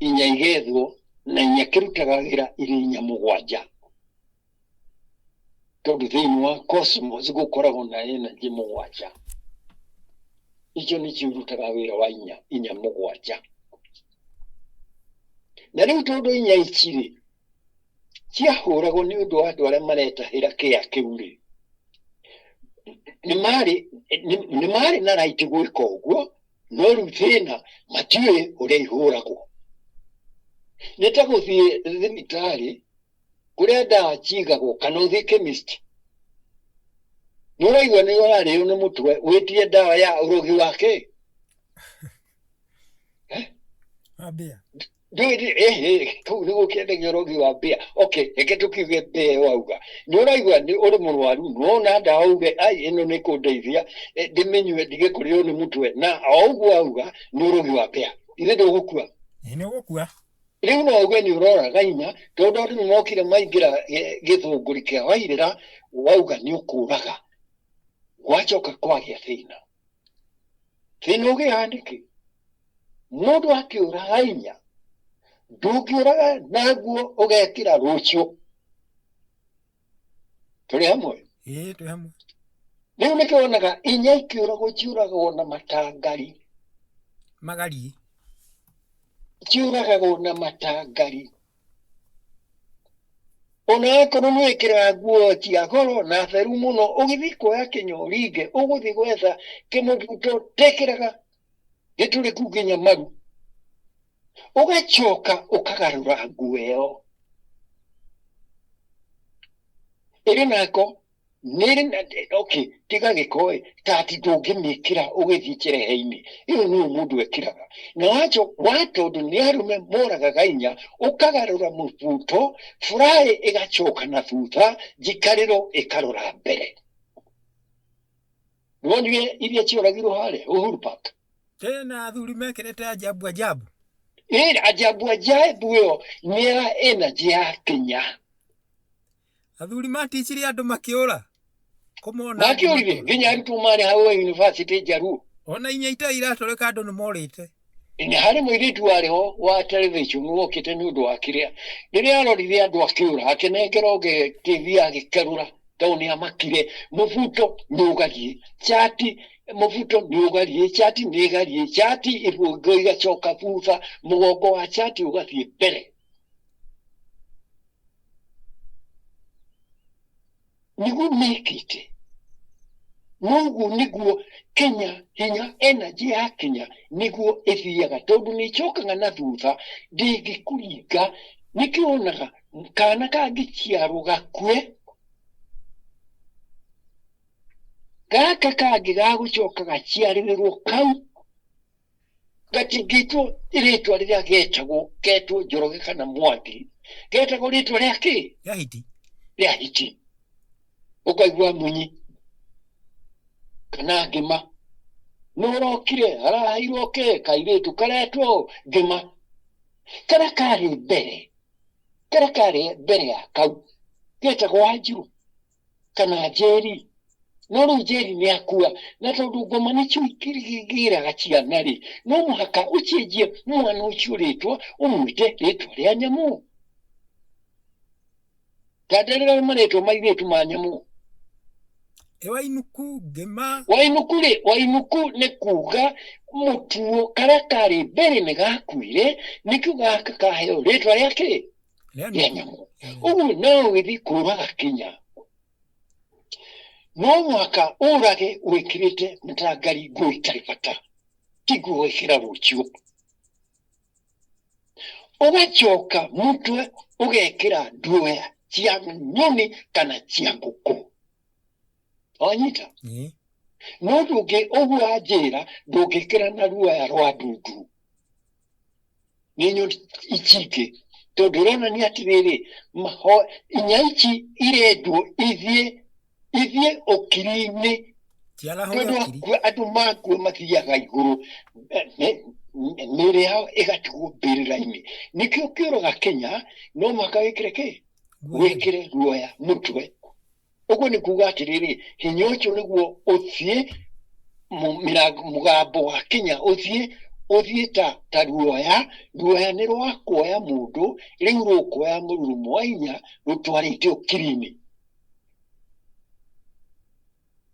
inya igethwo, na inya kĩrutaga wĩra irĩ inya mũgwanja, tondũ thĩinĩ wa cosmos gũkoragwo na energy mũgwanja. Icio nĩcio irutaga wĩra wa inya, inya mũgwanja. Na rĩu tondũ inya ici rĩ ciahũragwo nĩ ũndũ wa andũ arĩa maretahĩra kĩa kĩu rĩ, nĩ marĩ na right gwĩka ũguo, no rĩu thĩna matiũĩ ũrĩa ihũragwo. Nĩ ta gũthiĩ thibitarĩ kũrĩa ndawa cigagwo, kana ũthiĩ chemist, nĩ ũraigua nĩ ũrarĩo nĩ mũtwe, wĩtie ndawa ya ũrogi wake. Ambia. Ndũĩ kũu nĩ gũkĩendagio ũrogi wa mbĩa. Okay, reke tũkiuge mbĩa ĩyo wauga. Nĩ ũraigua nĩ ũrĩ mũrwaru, nĩwona ndawa uge ai ĩno nĩ ĩkũndeithia, ndĩmĩnyue ndige kũrĩo nĩ mũtwe, na o ũguo wauga nĩ ũrogi wa mbĩa. Ithe ndũgũkua? Ĩ, nĩ ũgũkua. Rĩu no uge nĩ ũroraga inya, tondũ andũ nĩ mokire maingĩra gĩthũngũri kĩa Wairĩra, wauga nĩ ũkũraga. Gwacoka kwagĩa thĩna. Thĩna ũgĩaga nĩkĩ? Mũndũ akĩũraga inya, ndũngĩũraga na nguo ũgekĩra rũciũ. Tũrĩ hamwe? Ĩĩ, twĩ hamwe. Rĩu nĩkĩo wonaga inya ikĩũragwo ciũragwo na matangari. Magari. Ciũragagwo na matangari. Ona akorwo nĩ wĩkĩraga nguo cia goro na theru mũno, ũgĩthiĩ kuoya kĩnyoringe, ũgũthiĩ gwetha kĩmũbuto ndĩkĩraga gĩtũrĩku nginya maru, ũgacoka ũkagarũra nguo ĩyo ĩrĩ nako nĩrĩ na, okay, tiga gĩko ĩ, ta atĩ ndũngĩmĩkĩra ũgĩthiĩ kĩrehe-inĩ. Ĩyo nĩyo mũndũ ekĩraga. Na wacho wa tondũ nĩ arũme moragaga inya, ũkagarũra mũbuto, fly ĩgacoka na thutha, njikarĩro ĩkarora mbere. Nĩwonire iria cioragirwo harĩa Uhuru Park? Tena athuri mekĩrĩte ajabu ajabu. Ĩ, ajabu ajabu ĩyo nĩ ya energy ya kinya. Athuri maticire andũ makĩũra kũmona. Makĩũrire nginya arutwo marĩ hau a university Njaruo. Ona inya itarĩ iratũrĩka andũ nĩ morĩte. Nĩ harĩ mũirĩtu warĩ ho wa television wokĩte nĩ ũndũ wa kĩrĩa, rĩrĩa arorire andũ akĩũra, akĩnengera ũngĩ TV agĩkerũra tondũ nĩ amakire. Mũbuto nĩ ũgariĩ, chati mũbuto nĩ ũgariĩ, chati nĩ ĩgariĩ, chati ibungo igacoka thutha, mũgongo wa chati ũgathiĩ mbere. Nĩguo mekĩte noguo nĩguo Kenya hinya energy ya Kenya nĩguo ĩthiaga, tondũ nĩ ĩcokaga na thutha, ndĩngĩkũringa. Nĩkĩo wonaga kana kangĩciarwo gakue, gaka kangĩ gagũcoka gaciarĩrĩrwo kau. Gatingĩtwo rĩtwa rĩrĩa getagwo, ketwo Njoroge kana Mwangi, getagwo rĩtwa rĩa kĩ? Rĩa hiti. Rĩa hiti. Ũkaigua Munyi kana Ngĩma, nĩ ũrokire araheirwo kĩ kairĩtu karetwo Ngĩma, karĩa karĩ mbere, karĩa karĩ mbere ya kau getagwo Wanjirũ kana Njeri. No rĩu Njeri nĩ akua, na tondũ ngoma nĩcio ikĩgĩraga ciana rĩ, no mũhaka ũcenjie mwana ũcio rĩtwa, ũmwĩte rĩtwa rĩa nyamũ. Tandarĩra marĩtwa ma airĩtu ma nyamũ. Ĩ Wainuku, Ngĩma. Wainuku rĩ, Wainuku nĩ kuga mũtuo karĩa karĩ mbere nĩ gakuire, nĩkĩo gaka kaheo rĩtwa rĩa kĩ? Rĩa nyamũ. Ũguo no ũgĩthiĩ kũraga kinya, no mũhaka ũrage wĩkĩrĩte mĩtangari nguo itarĩ bata, ti nguo ũgekĩra rũciũ. Ũgacoka mũtwe ũgekĩra nduoya cia nyoni kana cia ngũkũ. Wanyita? No ndũngĩ ũguo anjĩra ndũngĩkĩra na ruoya rwa ndundu nĩ nyoni ici ingĩ, tondũ ĩronania atĩrĩrĩ, maho inya ici irendwo ithiĩ ithiĩ ũkiri-inĩ. Ciarahũre tondũ ũkiri. Akua andũ makua mathiaga igũrũ, mĩĩrĩ yao ĩgatigwo mbĩrĩra-inĩ. Nĩkĩo kĩũraga Kenya no mũhaka wĩkĩre kĩ? Nguo njega. Wĩkĩre ruoya mũtwe. Ũguo nĩ kuga atĩrĩrĩ, hinya ũcio nĩguo ũthiĩ mũgambo wa Kenya ũthiĩ ũthiĩ ta ruoya. Ruoya nĩ rwa kuoya mũndũ, rĩu rũkuoya mũrurumo wa inya rũtwarĩte ũkiri-inĩ.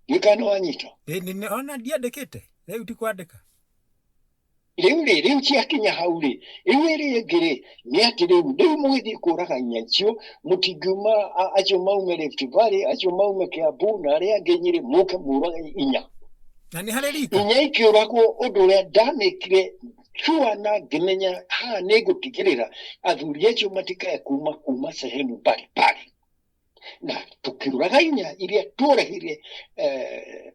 Ndiũĩ kana nĩ wanyita. Ĩ, ona ndiandĩkĩte rĩu ti kwandĩka. Rĩu rĩ, rĩu ciakinya hau rĩ, rĩu ĩrĩa ĩngĩ rĩ, nĩ atĩ rĩu, rĩu mũgĩthiĩ kũraga inya icio, mũtingiuma acio maume Rift Valley, acio maume Kiambu na arĩa angĩ Nyĩrĩ, mũke mũrage inya. Na nĩ harĩ rika. Inya ikĩũragwo, ũndũ ũrĩa ndamĩkire sure na ngĩmenya haha nĩ ngũtigĩrĩra athuri acio matikae kuma kuma sehemu mbalimbali. Na tũkĩũraga inya iria tworagire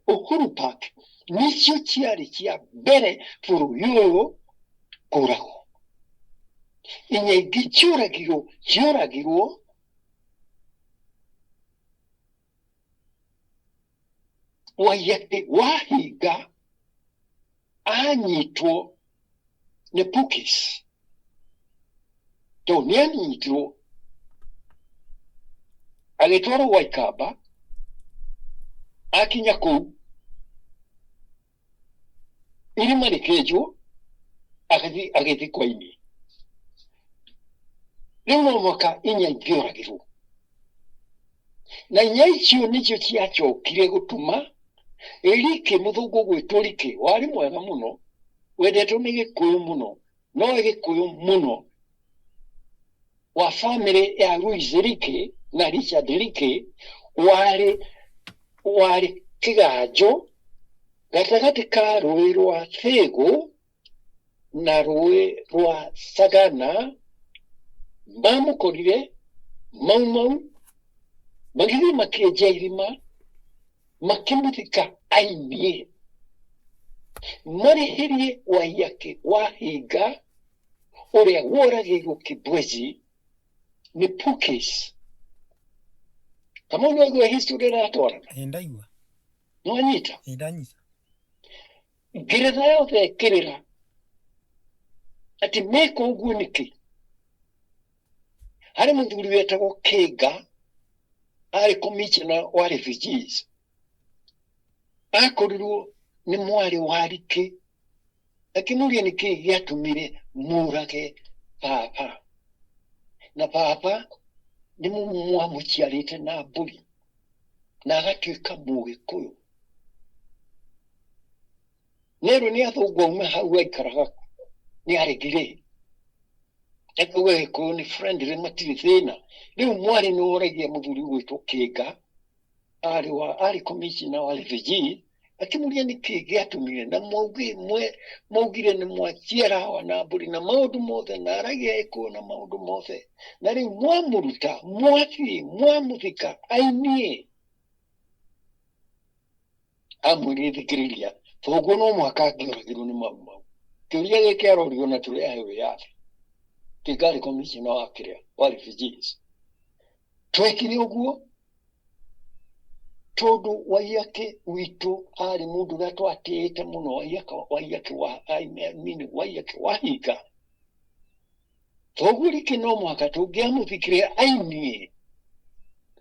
Uhuru Park, nĩcio ciarĩ cia mbere bũrũri ũyũ kũragwo. Inya ingĩ ciũragirwo, cioragirwo Waiyaki Wahinga anyitwo nĩ Pukis, tondũ nĩ anyitirwo agĩtwarwo gwa Ikamba. Akinya kũu irima rĩkĩenjwo, agĩthiĩ agĩthikwo ini. Rĩu no mwaka inya ingĩoragirwo, na inya icio nĩcio ciacokire gũtũma Rike, mũthũngũ ũgwĩtwo Rike, warĩ mwega mũno, wendetwo nĩ Gĩkũyũ mũno, no Gĩkũyũ mũno, wa bamĩrĩ ya Louis Rike na Richard Rike, warĩ kĩganjo gatagatĩ ka rũĩ rwa Thĩgũ na rũĩ rwa Sagana. Mamũkorire Mau Mau, magĩthiĩ makĩenja irima, makĩmũthika ainie, marĩhĩrie Waiyaki Wahinga ũrĩa woragĩirwo Kibwezi nĩ Pukis. Kamau, nĩ waigua history ĩratwarana? Ĩ, ndaigua. Nĩ wanyita? Ĩ, ndanyita. Ngeretha yothe ĩkĩrĩra atĩ meka ũguo nĩkĩ. Harĩ mũthuri wetagwo Kĩnga, arĩ commissioner wa refugees, akorirwo nĩ mwarĩ wa Rikĩ, akĩmũria nĩkĩ gĩatũmire mũrage baba, na baba nĩ mwamũciarĩte na mbũri na agatuĩka Mũgĩkũyũ. Nerwo nĩ athũngũ aume hau aikaraga nĩ aregire, akauga Gĩkũyũ nĩ friendly, matirĩ thĩna. Rĩu mwarĩ nĩ woragia mũthuri ũgwĩtwo Kĩnga, arĩ wa arĩ commissioner wa refugee, akĩmũria nĩkĩ gĩatũmire na mwaugire nĩ mwaciara hawa na mbũri na maũndũ mothe, na aragia Gĩkũyũ na maũndũ mothe, na rĩu mwamũruta mwathiĩ mwamũthika ainie. Amwĩrire, thikĩrĩria, thoguo no mũhaka angĩoragirwo nĩ Mau Mau. Kĩũria gĩkĩ arorio na tũrĩ ahe wĩyathi. Kĩngarĩ commissioner wa kĩrĩa wa refugees. Twekire ũguo tondũ Waiyaki witũ arĩ mũndũ ũrĩa twatĩĩte mũno, Waiyaki wa, I mean, Waiyaki Wahinga. Toguo rĩngĩ no mũhaka tũngĩamũthikire ainie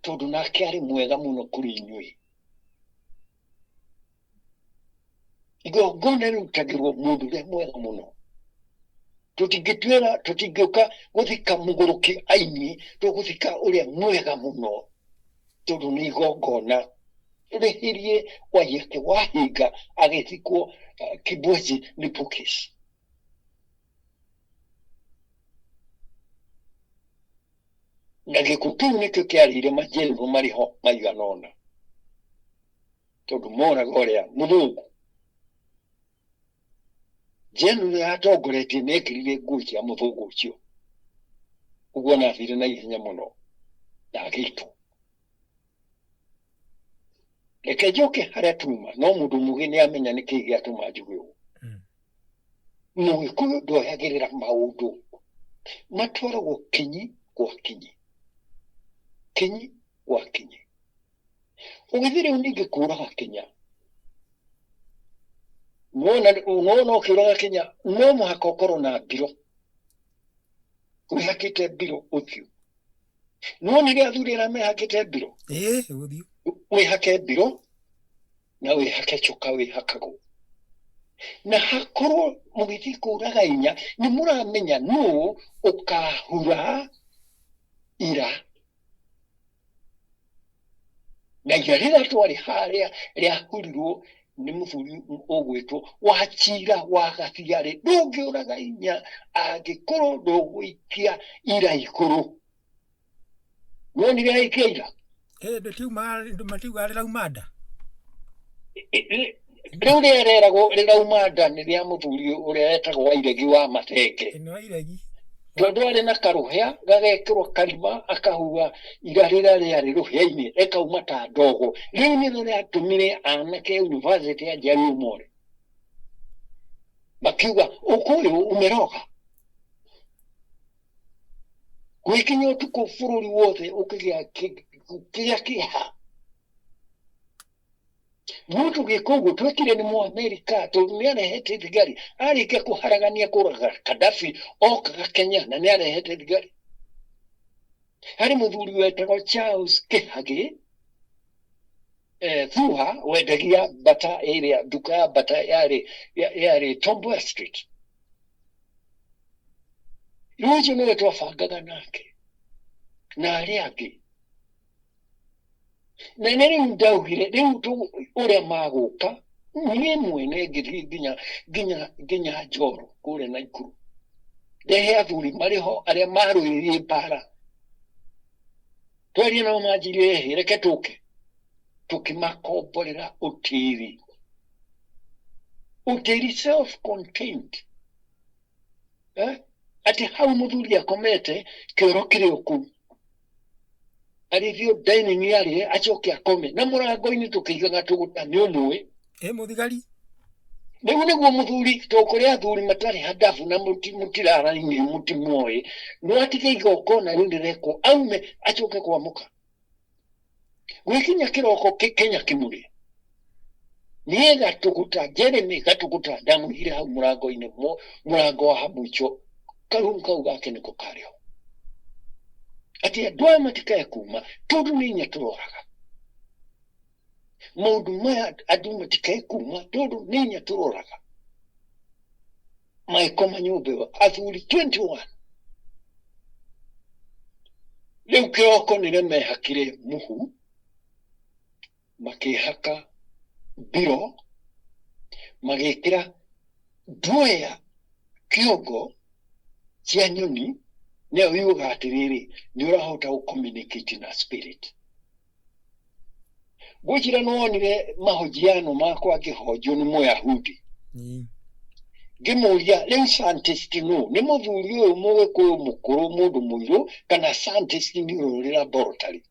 tondũ nake arĩ mwega mũno kũrĩ inyuĩ. Igongona rĩrutagĩrwo mũndũ ũrĩa mwega mũno. Tũtingĩtuĩra, tũtingĩũka gũthika mũgũrũki ainie, tũgũthika ũrĩa mwega mũno tondũ nĩ igongona. Rĩhĩrie Waiyaki Wahinga agĩthikwo Kibwezi nĩ Bukis. Na gĩkuũ kĩu nĩkĩo kĩarĩire majengo marĩ ho maigana ũna, tondũ moraga ũrĩa mũthũngũ. Jenu ũrĩa atongoretie nĩ ekĩrire nguo cia mũthũngũ ũcio, ũguo na athire na ihenya mũno na agĩitwo. Reke njoke harĩa tuma, no mũndũ mũgĩ nĩ amenya nĩkĩ gĩatũma njuge ũguo. Mũgĩkũyũ ndoyagĩrĩra maũndũ, matwaragwo kinyi gwa kinyi, kinyi gwa kinyi. Ũgĩthiĩ rĩu ningĩ kũraga Kenya, nĩwona ũkĩũraga Kenya no mũhaka ũkorwo na mbiro, wĩhakĩte mbiro ũthiũ. Nĩwonire athuri arĩa mehakĩte mbiro? Ĩĩ, ũthiũ. Wĩhake mbiro na wĩhake coka wĩhakagwo. Na hakorwo mũgĩthiĩ kũraga inya, nĩ mũramenya nũ ũkahura ira. Na ira rĩrĩa twarĩ harĩa rĩahurirwo nĩ mũthuri ũgwĩtwo Wachira wa Gathiarĩ, ndũngĩũraga inya angĩkorwo ndũgũikia ira igũrũ. Nĩwonire aikia ira? Matiugaga rĩrauma nda. Rĩu rĩrĩa rĩeragwo rĩrauma nda nĩ rĩa mũthuri ũrĩa wetagwo Wairegi wa Mathenge. Nĩ Wairegi. Tondũ arĩ na karũhĩa gagekĩrwo karima akahuha ira rĩrĩa rĩarĩ rũhĩa-inĩ rĩkauma ta ndogo. Rĩu nĩrĩo rĩatũmire anake university ya Njaruo more. Makiuga ũkũyũ umeroga. Gwĩkinya ũtukũ bũrũri wothe ũkĩgĩa kĩeha. No tũgĩka ũguo twekire nĩ Mũamerika tondũ nĩ arehete thigari. Arĩkia kũharagania kũraga Gaddafi okaga Kenya na nĩ arehete thigari. Harĩ mũthuri wetagwo Charles Kĩhagĩ Thuha wendagia mbata ĩrĩa nduka ya mbata yarĩ Tom Mboya Street. Rĩu ũcio nĩwe twabangaga nake na arĩa angĩ. Na nĩ rĩu ndaugire rĩu ũrĩa magũka niĩ mwene ngĩthiĩ nginya Njoro kũrĩa Naikuru, ndehe athuri marĩ ho arĩa marũĩrĩire mbara. Twaria nao manjĩrire ĩhĩ reke tũke, tũkĩmakomborera ũtĩri, ũtĩri self contained. Atĩ hau mũthuri akomete kĩoro kĩrĩ o kũu, arĩthio dining arĩe acoke akome, na mũrango-inĩ tũkĩiga gatũgũta nĩ ũmũĩ. Ĩ mũthigari. Rĩu nĩguo mũthuri, tondũ kũrĩ athuri matarĩ handabu na mũtiraraine mũtimoĩ, no atige igongona rĩu rĩrekwo aume acoke kwamũka. Gwĩkinya kĩroko Kenya kĩmũrĩe. Niĩ gatũgũta, Jeremy gatũgũta ndamũigire hau mũrango-inĩ, mũrango wa mũico, karumu kau gake nĩko karĩ ho. Atĩ andũ aya matikae kuma, tondũ nĩ inya tũroraga. Maũndũ maya andũ matikae kuma, tondũ nĩ inya tũroraga. Magĩkoma nyũmba ĩyo, athuri 21. Rĩu kĩroko nĩrĩo mehakire mũhu, makĩhaka mbiro, magĩkĩra ndwea kĩongo cia nyoni, nĩyo yugaga atĩrĩrĩ, nĩ ũrahota gũ communicate na spirit. Ngwĩciria nĩ wonire mahojiano makwa ngĩhonjwo nĩ Mũyahudi. Ngĩmũria rĩu scientist nũ? Nĩ mũthuri ũyũ mũgĩkũyũ mũkũrũ mũndũ mũirũ kana scientist nĩ ũrĩa ũrĩ laboratory?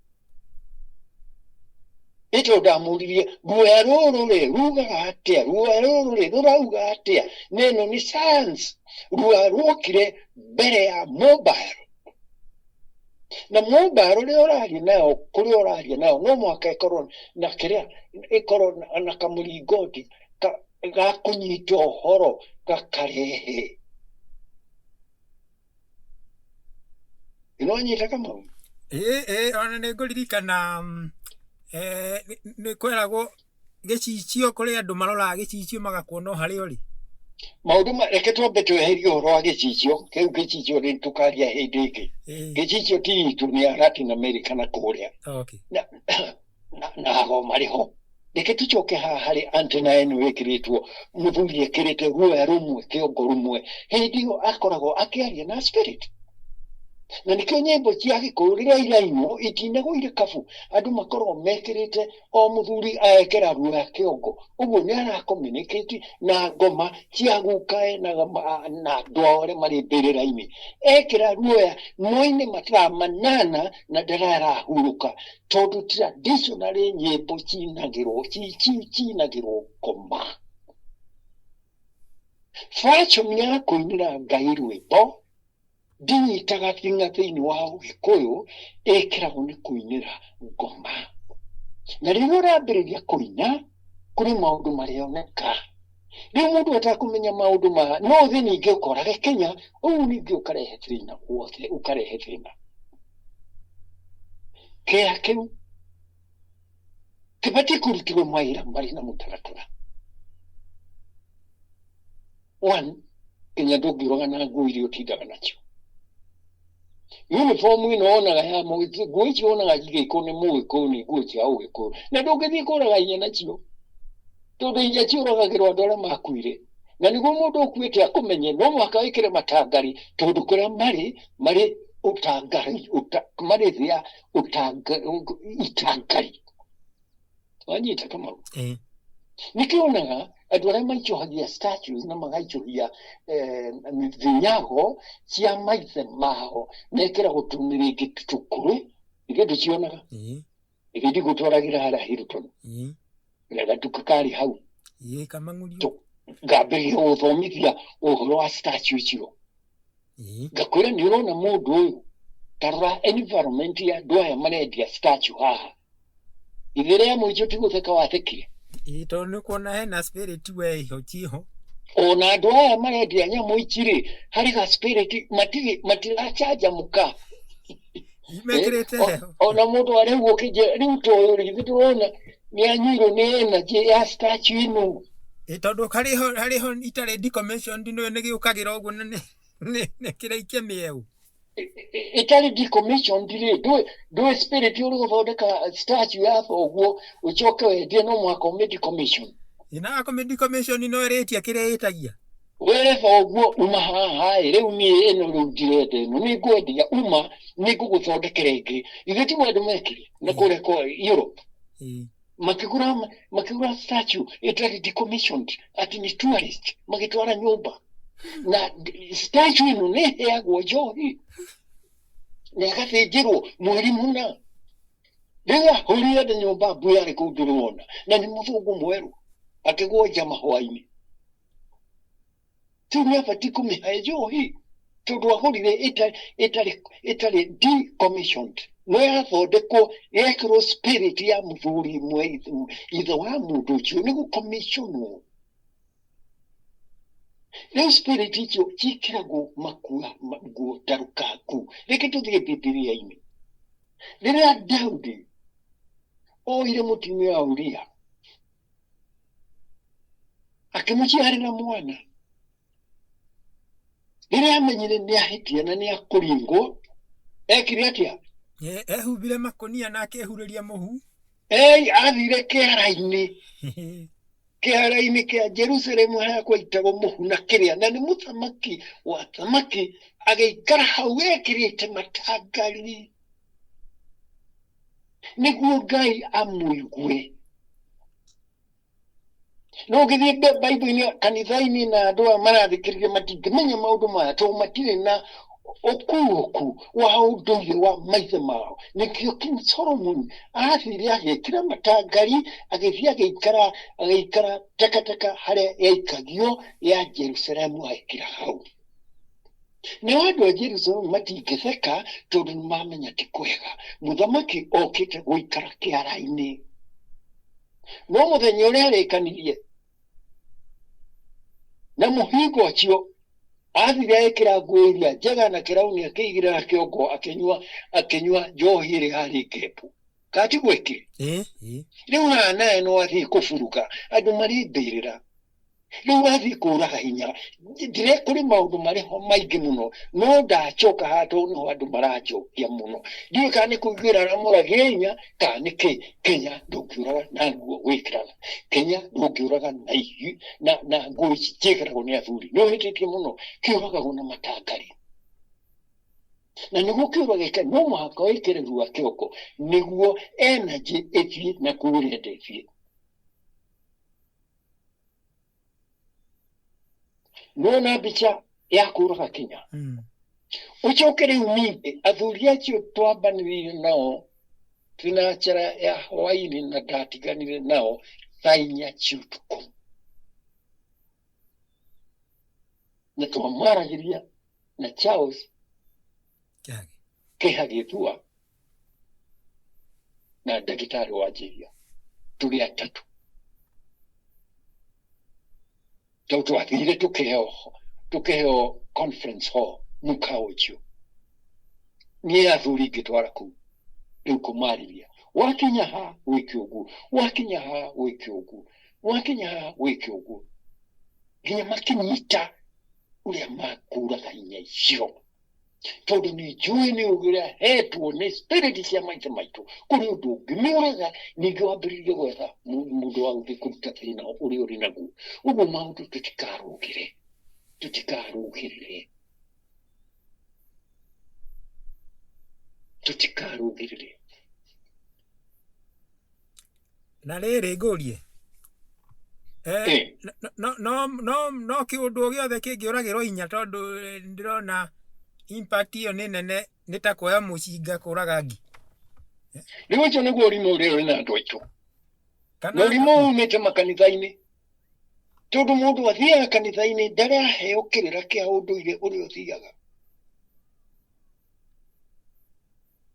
Nĩ tondũ ndamũririe ruoya rũrũ rĩ rugaga atĩa, ruoya rũrũ rĩ rũrauga atĩa, na ĩno nĩ science. Ruoya ruokire mbere ya mobile, na mobile ũrĩa ũraria nayo, kũrĩa ũraria nayo no mũhaka ĩkorwo na kĩrĩa, ĩkorwo na kamũringoti ga kũnyita ũhoro gakarehe. Ĩno anyita Kamau. Ĩĩ ĩĩ, ona nĩ ngũririkana nĩ kweragwo gĩcicio, kũrĩ andũ maroraga gĩcicio magakuona o harĩa ũrĩ. Maũndũ ma reke twambe tweherie ũhoro wa gĩcicio kĩu, gĩcicio rĩ tũkaria hĩndĩ ĩngĩ. Gĩcicio ti itũ, nĩ ya Latin America na kũrĩa. Na na ago marĩ ho. Reke tũcoke haha harĩ antenna ĩno ĩkĩrĩtwo, mũthuri ekĩrĩte ruoya rũmwe kĩongo rũmwe, hĩndĩ ĩyo akoragwo akĩaria na spirit. Na nĩkĩo nyĩmbo cia Gĩkũyũ rĩrĩa irainwo itinagwo irĩ kabu, andũ makoragwo mekĩrĩte, o mũthuri aekĩra ruoya kĩongo, ũguo nĩ ara communicate na ngoma cia gukae na andũ ao arĩa marĩ mbĩrĩra-inĩ. Ekĩra ruoya moine mathaa 8 na ndararahurũka, tondũ traditionally nyĩmbo cinagĩrwo cinagĩrwo ngoma. Fashion ya kũinĩra Ngai rwĩmbo ndinyitaga thing'a thĩinĩ wa Ũgĩkũyũ, ĩkĩragwo nĩ kũinĩra ngoma. Na rĩrĩa ũrambĩrĩria kũina, kũrĩ maũndũ marĩoneka. Rĩu mũndũ atakũmenya maũndũ maya, no ũthiĩ ningĩ ũkorage Kenya, ũũ ningĩ ũkarehe thĩna wothe, ũkarehe thĩna. Kĩa kĩu kĩbatiĩ kũrutĩrwo mawĩra marĩ na mũtaratara. One, Kenya ndũngĩũraga na nguo iria ũtindaga nacio. Uniform ĩno wonaga ya mũgĩkũyũ, nguo icio wonaga igĩkwo nĩ mũgĩkũyũ nĩ nguo cia ũgĩkũyũ, na ndũngĩthiĩ kũraga hinya nacio, tondũ hinya ciũragagĩrwo andũ arĩa makuire. Na nĩguo mũndũ ũkuĩte akũmenye no mũhaka wĩkĩre matangari, tondũ kũrĩa marĩ marĩ ũtangari, marĩ thĩ ya itangari. Wanyita Kamau? Ĩĩ. Nĩkĩo wonaga andũ arĩa maicũhagia statues na magaicũhia thinyago cia maithe mao mekĩragwo tũmĩrĩngĩti tũkũrũ, ithuĩ ndũcionaga. Ĩĩ. Ithuĩ ndigũtwaragĩra harĩa Hilton. Ĩĩ. Gatuka karĩ hau. Ĩĩ, kamang'urio. Ngambĩrĩria gũthomithia ũhoro wa statue icio. Ngakwĩra nĩ ũrona mũndũ ũyũ, ta rora environment ya andũ aya marendia statue haha. Ithe rĩa mũico ti gũtheka wathekire. Ĩĩ, tondũ nĩ kuona hena spirit we iho ciho. Ona andũ aya marendia nyamũ ici rĩ, harĩ ga spirit matirĩ matiracanjamũka. Mekĩrĩte heho. Ona mũndũ arĩu ũkĩnjĩra rĩu ta ũyũ rĩ, githĩ ndũrona nĩ anyuirwo nĩ energy ya statue ĩno. Ĩĩ, tondũ harĩ ho harĩ ho itarĩ decommissioned nĩ nĩ gĩũkagĩra ũguo na nĩ nĩ kĩraikia mĩeũ. Ĩtarĩ decommissioned rĩ, ndũĩ spirit ũrĩ gũthondeka statue ya thoguo ũcoke wendie, no mũhaka ũmĩ decommission. Ĩĩ, na akũmĩ decommission no ĩrĩtia kĩrĩa ĩtagia. Wĩre thoguo uma haha ĩ, rĩu niĩ ĩno rĩu ndirenda ĩno, nĩ ngwendia, uma nĩ ngũgũthondekera ĩngĩ. Ithuĩ tiguo andũ mekire na kũrĩa kwa Europe. Ĩĩ. Makĩgũra statue ĩtarĩ decommissioned atĩ nĩ tourist magĩtwara nyũmba, na statue ĩno nĩ ĩheagwo njohi na ĩgathĩnjĩrwo mweri mũna. Rĩu ahũrire andũ nyũmba mbu yarĩ kũu ndũrona, na nĩ mũthũngũ mwerũ akĩgwo njama hwainĩ. Rĩu nĩ abatiĩ kũmĩhe njohi tondũ agũrire ĩtarĩ decommissioned, no yathondekwo yekĩrwo spirit ya mũthuri ithe wa mũndũ ũcio nĩ gũcommissionwo. Rĩu spirit icio ciĩkĩragwo makua nguo ndarũkangu. Reke tũthiĩ Bibilia-inĩ. Rĩrĩa Daudi oire mũtumia wa Uria akĩmũciarĩra mwana, rĩrĩa amenyire nĩ ahĩtia na nĩ akũringwo, ekire atĩa? Ehumbire makũnia na akĩhurĩria mũhu. Ei, athire kĩara-inĩ, kĩara-inĩ kĩa Jerusalemu harĩa kwaitagwo mũhu na kĩrĩa, na nĩ mũthamaki wa thamaki, agĩikara hau ekĩrĩte matangari nĩguo Ngai amũigue. No ũngĩthiĩ Bible-inĩ, kanitha-inĩ na andũ aya marathikĩrĩria matingĩmenya maũndũ maya tondũ matirĩ na Ũkuũku wa ũndũire wa maithe mao. Nĩkĩo King Solomon athire agĩkĩra matangari, agĩthiĩ agĩikara, agĩikara takataka harĩa yaikagio ya Jerusalemu, agĩkira hau. Nao andũ a Jerusalemu matingĩtheka tondũ nĩ mamenya ti kwega. Mũthamaki okĩte gũikara kĩara-inĩ. No mũthenya ũrĩa arĩkanirie na mũhingo ũcio, athire ekĩra nguo iria njega na kĩrauni akĩigĩrĩra kĩongo, akĩnyua akĩnyua njohi ĩrĩa yarĩ ngembu. Kana ti gwekire? Ĩĩ, ĩĩ. Rĩu haha nawe no athiĩ kũburuga andũ marĩ mbĩrĩra. Rĩu wathiĩ kũraga hinya. Ndire kũrĩ maũndũ marĩ ho maingĩ mũno, no ndacoka haha tondũ nĩho andũ maranjokia mũno. Ndiũĩ kana nĩ kũiguĩra aramũragia hinya kana nĩ kĩ. Kenya ndũngĩũraga na nguo wĩkĩraga. Kenya ndũngĩũraga na ihi, na, na nguo ici ciĩkĩragwo nĩ athuri. Nĩ ũhĩtĩtie mũno. Kĩũragagwo na matangari. Na nĩguo kĩũragĩke no mũhaka wĩkĩre rua kĩongo nĩguo energy ĩthiĩ na kũu ũrenda ĩthiĩ. Nĩwona mbica ya kũraga Kenya? Ũcoke rĩu ningĩ athuri acio twambanĩrĩire nao thinachara ya hwainĩ na ndatiganire nao thaa inya cia ũtukũ, na twamaragĩria na Charles Kĩhagĩ. Kĩha Gĩthua na ndagĩtarĩ wa Njĩhia, tũrĩ atatũ, tondũ twathire tũkĩheo conference hall mũkawa ũcio. Niĩ athuri ngĩtwara kũu rĩu kũmarĩria, wakinya ha wĩke ũguo, wakinya ha wĩke ũguo, wakinya ha wĩke ũguo, nginya makĩnyita ũrĩa makũraga hinya icio, tondũ nĩ njũĩ nĩ ũgĩ ũrĩa hetwo nĩ spirit cia maithe maitũ. Kũrĩ ũndũ ũngĩmĩũraga, ningĩ wambĩrĩrie gwetha mũndũ wa gũthiĩ kũruta thĩna ũrĩa ũrĩ naguo. Ũguo maũndũ tũtikarũgĩre, tũtikarũgĩrĩre, tũtikarũgĩrĩre. Na rĩrĩ, ngũrie, no no no no kĩũndũ o gĩothe kĩngĩũragĩrwo inya, tondũ ndĩrona impact ĩyo nĩ nene, nĩ ta kuoya mũcinga kũraga ngi. Rĩu ũcio nĩguo ũrimũ ũrĩa ũrĩ na andũ aitũ. Kana Na ũrimũ umĩte makanitha-inĩ, tondũ mũndũ athiaga kanitha-inĩ ndaraheo kĩrĩra kĩa ũndũire ũrĩa ũthiaga.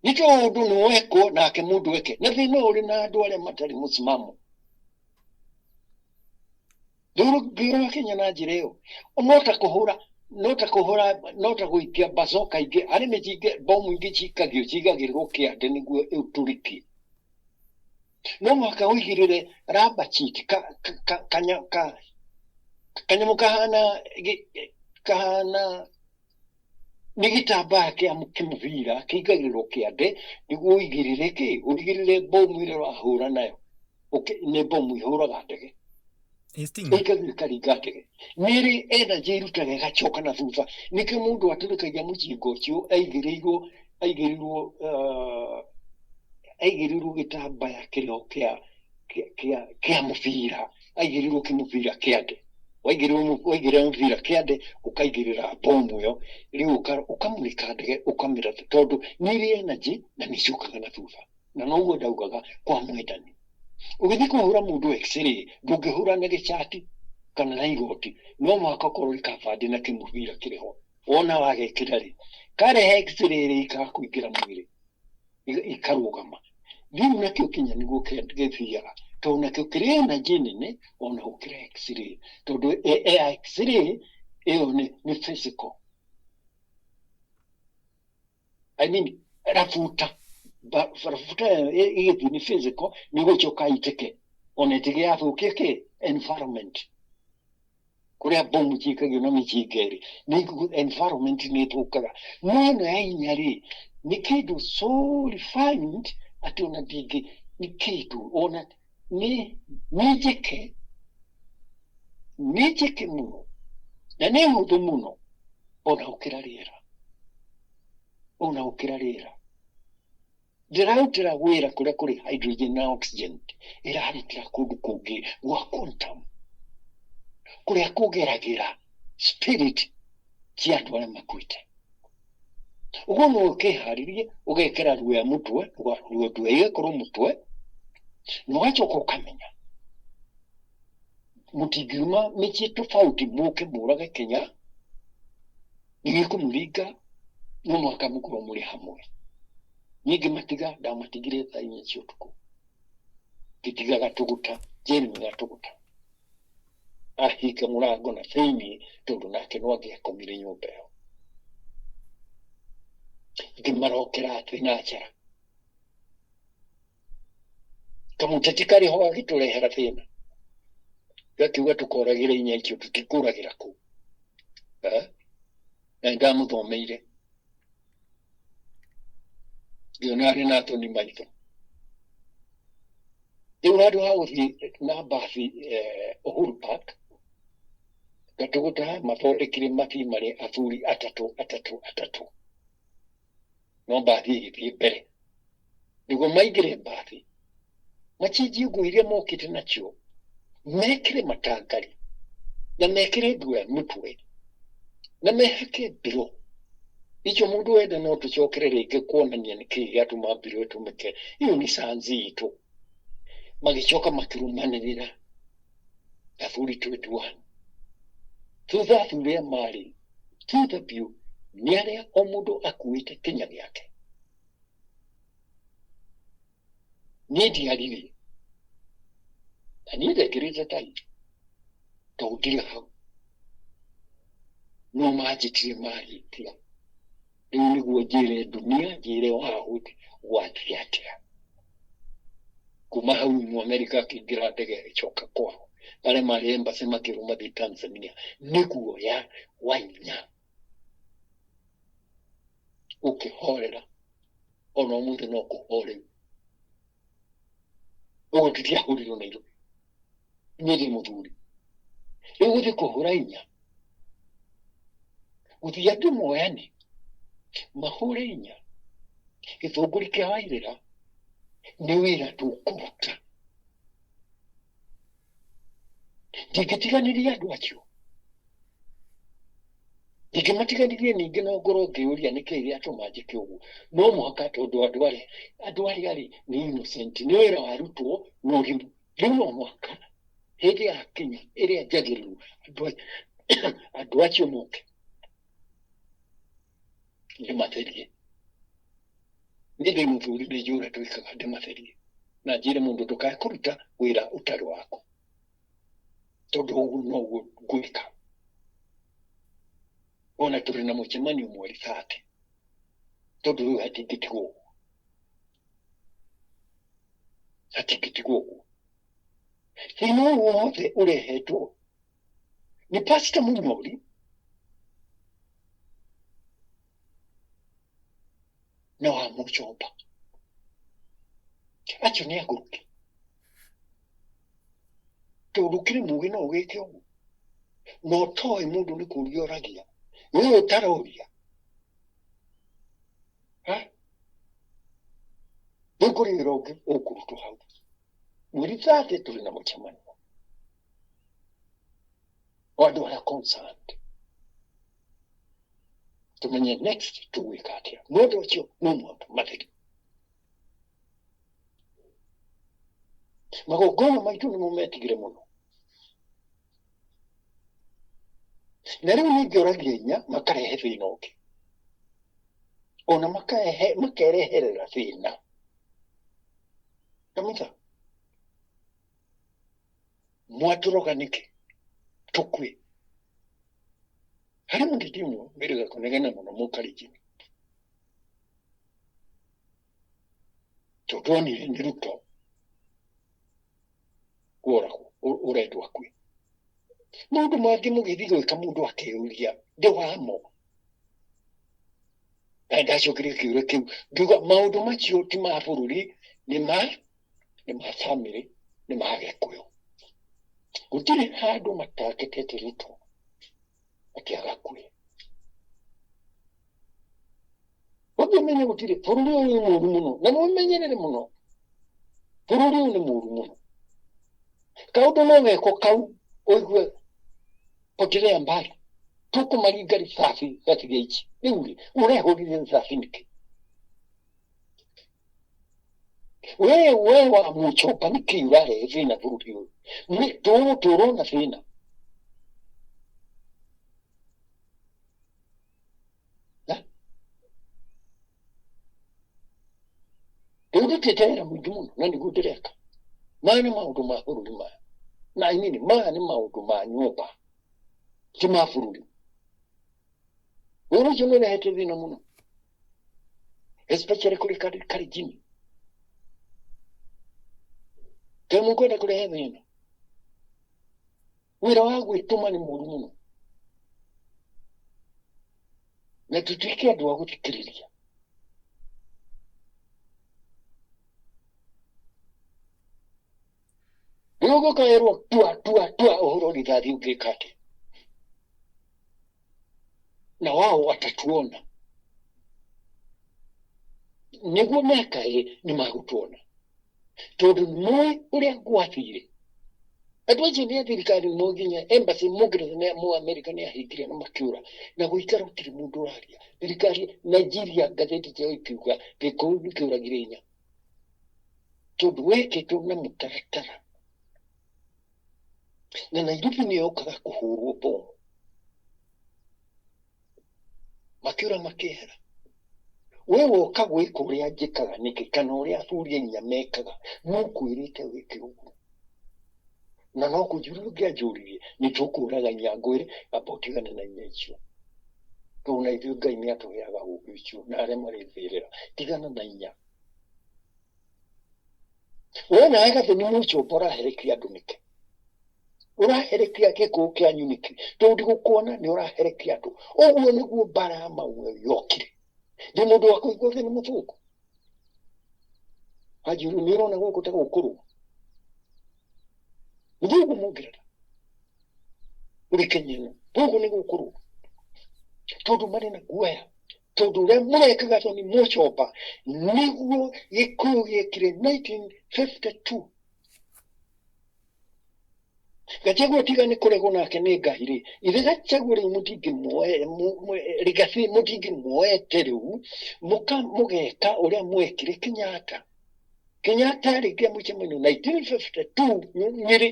Nĩ tondũ nĩ wekwo nake mũndũ eke, na thĩna ũrĩ na andũ arĩa matarĩ mũsimamo. Ndũngĩũraga Kenya na njĩra ĩyo. No ta kũhũra, no ta kũhũra, no ta gũikia bazoka ingĩ harĩ mĩcinga, bomu ingĩ cikagio, cigagĩrĩrwo kĩande nĩguo ĩtũrĩkie. No mũhaka ũigĩrĩre rubber sheet, kanyamũ kahana kahana nĩ gĩtambaya kĩa kĩmũbira kĩigagĩrĩrwo kĩande nĩguo ũigĩrĩre kĩ, ũigĩrĩre bomu ĩrĩa ũrahũra nayo. Nĩ bomu ihũraga ndege. Stinger. Ĩikagio ĩkaringa ndege. Nĩ ĩrĩ energy ĩrutaga ĩgacoka na thutha. Nĩkĩo mũndũ atũrĩkagia mũcinga ũcio aigĩrĩirwo, aigĩrĩirwo, aigĩrĩirwo gĩtambaya kĩrĩho kĩa kĩa kĩa mũbira, aigĩrĩirwo kĩmũbira kĩande. Waigĩrĩrwo, waigĩrĩra mũbira kĩande, ũkaigĩrĩra bomu ĩyo, rĩu ũkamũrĩka ndege ũkamĩratha, tondũ nĩ ĩrĩ energy na nĩ ĩcokaga na thutha. Na noguo ndaugaga kwa mwendani. Ũgĩthiĩ kũhũra mũndũ x-ray, ndũngĩhũra na gĩcati kana na igoti, no mũhaka ũkorwo ũrĩ covered na kĩmũbira kĩrĩ ho. Wona wagekĩra rĩ, karehe x-ray rĩ, ikaga kũingĩra mwĩrĩ, ikarũgama. Rĩu nakĩo kinya nĩguo gĩthiaga, tondũ nakĩo kĩrĩ energy nene ona gũkĩra x-ray, tondũ ya x-ray ĩyo nĩ physical. I mean, rabuta, rabuta ĩyo ĩgĩthiĩ nĩ physical, nĩ gũcoka itĩke ona ĩtige yathũkia kĩ environment kũrĩa bomu ciikagio na mĩcinga ĩrĩ, nĩ environment nĩ ĩthũkaga. No ĩno ya inya rĩ, nĩ kĩndũ so refined atĩ ona ndingĩ, nĩ kĩndũ ona nĩ nĩ njeke, nĩ njeke mũno na nĩ hũthũ mũno ona gũkĩra rĩera, ona gũkĩra rĩera. Ndĩrarutĩra wĩra kũrĩa kũrĩ hydrogen na oxygen, ĩrarutĩra kũndũ kũngĩ gwa quantum, kũrĩa kũgeragĩra spirit cia andũ arĩa makuĩte. Ũguo no ũkĩharĩrie ũgekĩra ruoya mũtwe, ruo ndua ĩgakorwo mũtwe, na ũgacoka ũkamenya mũtingiuma mĩciĩ tofauti mũke mũrage Kenya, nĩ gĩkũmũringa, no mũhaka mũkorwo mũrĩ hamwe. Niĩ ngĩmatiga, ndamatigire thaa inya cia ũtukũ, ngĩtiga Gatũgũta, Jeremy Gatũgũta ahinga mũrango na thĩiniĩ tondũ nake no angĩakomire nyũmba ĩyo. Ngĩmarokera atĩ na njara. Kamũteti karĩ ho gagĩtũrehera thĩna, gakiuga tũkoragĩra inya icio tũtikũragĩra kũu. Eh? Na nĩndamũthomeire ngĩona arĩ na thoni maitho. Rĩu handũ ha gũthiĩ na mbathi Uhuru Park, Gatũgũta mathondekire mathi marĩ athuri atatũ atatũ atatũ, no mbathi ĩgĩthiĩ mbere. Nĩguo maingĩre mbathi, macenjie nguo iria mokĩte nacio, mekĩre matangari, na mekĩre nguo ya mũtwe, na mehake mbiro. Icio mũndũ wenda no tũcokere rĩngĩ kuonania nĩkĩĩ gĩatũma mbiro ĩtũmĩke. Ĩyo nĩ sayansi itũ. Magĩcoka makĩrũmanĩrĩra athuri 21. Thutha athuri aya marĩ thutha biũ nĩ arĩa o mũndũ akuĩte kĩnya gĩake. Niĩ ndiaririe na niĩ ndekĩrĩte tai tondũ ndirĩ hau, no manjĩtire marĩkia. Rĩu nĩguo njĩre dunia, njĩre wahũ gwathiĩ atĩa. Kuma hau Mũamerika akĩingĩra ndege agĩcoka kwao, arĩa marĩ embassy makĩrwo mathiĩ Tanzania nĩguo ya Wainya ũkĩhorera ona ũmũthĩ no kũhoreru. Ũguo tũtiahũrirwo Nairobi, niĩ ndĩ mũthuri. Rĩu gũthiĩ kũhũra inya, gũthiĩ andũ moyane mahũre inya gĩthũngũri kĩa Wairĩra nĩ wĩra tũkũruta. Ndingĩtiganĩria andũ acio, ndingĩmatiganĩria ningĩ no ngorwo ngĩũria nĩkĩĩ gĩatũma njĩke ũguo. No mũhaka tondũ andũ arĩa rĩ nĩ innocent, nĩ wĩra warutwo na ũrimũ. Rĩu no mũhaka hĩndĩ yakinya ĩrĩa njagĩrĩru andũ acio moke ndĩmatherie. Niĩ ndĩ mũthuri, nĩ njũĩ ũrĩa twĩkaga, ndĩmatherie na njĩre mũndũ ndũkae kũruta wĩra ũtarĩ waku, tondũ ũguo noguo ngwĩka. Ona tũrĩ na mũcemanio mweri 30, tondũ rĩu hatingĩtigwo ũguo, hatingĩtigwo ũguo. Thĩna ũyũ wothe ũrehetwo nĩ Pastor Munyori na wa Mũchomba. Acio nĩ agũrũki, tondũ ũkĩrĩ mũgĩ no ũgĩke ũguo, na ũtoĩ mũndũ nĩ kũria ũragia, we ũtaroria. Rĩu kũrĩ wĩra ũngĩ ũkũrutwo hau mweri 30, tũrĩ na mũcemanio wa andũ arĩa concerned, tũmenye next tũgwĩka atĩa. No ũndũ ũcio no mũhaka matherio. Magongona maitũ nĩmo metigire mũno, na rĩu ningĩ ũragia inya makarehe thĩna ũngĩ, ona makarehe makereherera thĩna kamũtha mwatũroga nĩkĩ tũkue harĩ mũteti ũmwe wĩrĩga kũnegena mũno mũkarinjini, tondũ onire nĩ Ruto woragwo ũrendwo akue. Maũndũ mangĩ mũgĩthiĩ gwĩka mũndũ akeyũria ndĩ wamo, na ndacokeria kĩũria kĩu ngiuga maũndũ macio ti ma bũrũri, nĩ ma family, nĩ ma Gĩkũyũ. Gũtirĩ handũ matakĩtete Ruto atĩ agakue. Ũngĩmenya gũtirĩ, bũrũri ũyũ nĩ mũũru mũno, na mwĩmenyerere mũno, bũrũri ũyũ nĩ mũũru mũno. Kaũndũ no geko kau ũigue potelea mbali. Tũkũmaringa rithathi gatige ici. Rĩu rĩ, ũrehũrire rithathi nĩkĩ? We we wa mũcoka nĩkĩ ũrarehe thĩna bũrũri ũyũ? Nĩ tũgũtũrwo na thĩna. Rĩu ndutĩte wĩra mũingĩ mũno na nĩguo ndĩreka. Maya nĩ maũndũ ma bũrũri maya. Na I mean, maya nĩ maũndũ ma nyũmba, ti ma bũrũri. Ũhoro ũcio nĩ ũrehete thĩna mũno, especially kũrĩ Kalenjin. Kaĩ mũkwenda kũrehe thĩna? Wĩra wa gwĩtũma nĩ mũru mũno, na tũtuĩke andũ a gũthikĩrĩria. Rĩu gũkaĩrwo tua tua tua ũhũrwo rithathi ũngĩka atĩa? Na wao watatuona nĩguo meka ĩ nĩ magũtuona tondũ nĩmoĩ ũrĩa gwathire. Andũ acio nĩ a thirikari mo nginya embassy mũngeretha na mũ America nĩ ahingire na makĩũra na gũikara gũtirĩ mũndũ ũraria. Thirikari Nigeria ngathĩti ciao ikiuga Gĩkũyũ nĩkĩũragire inya tondũ wekĩtwo na mũtaratara na Nairobi nĩ yokaga kũhũrwo bomu makĩũra makĩehera. We woka gwĩka ũrĩa njĩkaga nĩkĩ kana ũrĩa athuri a inya mekaga nũkwĩrĩte wĩke ũguo na no kũnjũria ũngĩanjũririe nĩ tũkũraga inya ngwĩre amba ũtigane na inya icio tondũ na ithuĩ Ngai nĩ atũheaga ũũgĩ ũcio na arĩa marĩ mbĩrĩra tigana na inya. We nawe Gathoni Mũchomba ũraherekia andũ nĩkĩ? Ũraherekia gĩkũyũ kĩanyu nĩkĩ? Tondũ ndigũkuona nĩ ũraherekia andũ. Ũguo nĩguo mbara ya Mau Mau yokire. Ndĩ mũndũ wa kũigua thĩ nĩ mũthũngũ. Wanjiru nĩ ũrona gũkũ ta gũkũrwo. Mũthũngũ mũngerera. Ũrĩ Kenya ĩno. Gũkũ nĩ gũkũrwo. Tondũ marĩ na guoya. Tondũ ũrĩa mũreka Gathoni Mũchomba nĩguo gĩkũyũ gĩekire 1952. Gachagua tiga nĩ kũregwo nake nĩ Ngai rĩ, ithe Gachagua rĩu Rigathi mũtingĩmuoete rĩu mũgeka ũrĩa mwekire Kenyatta. Kenyatta arĩkia mũcemanio 1952 Nyĩrĩ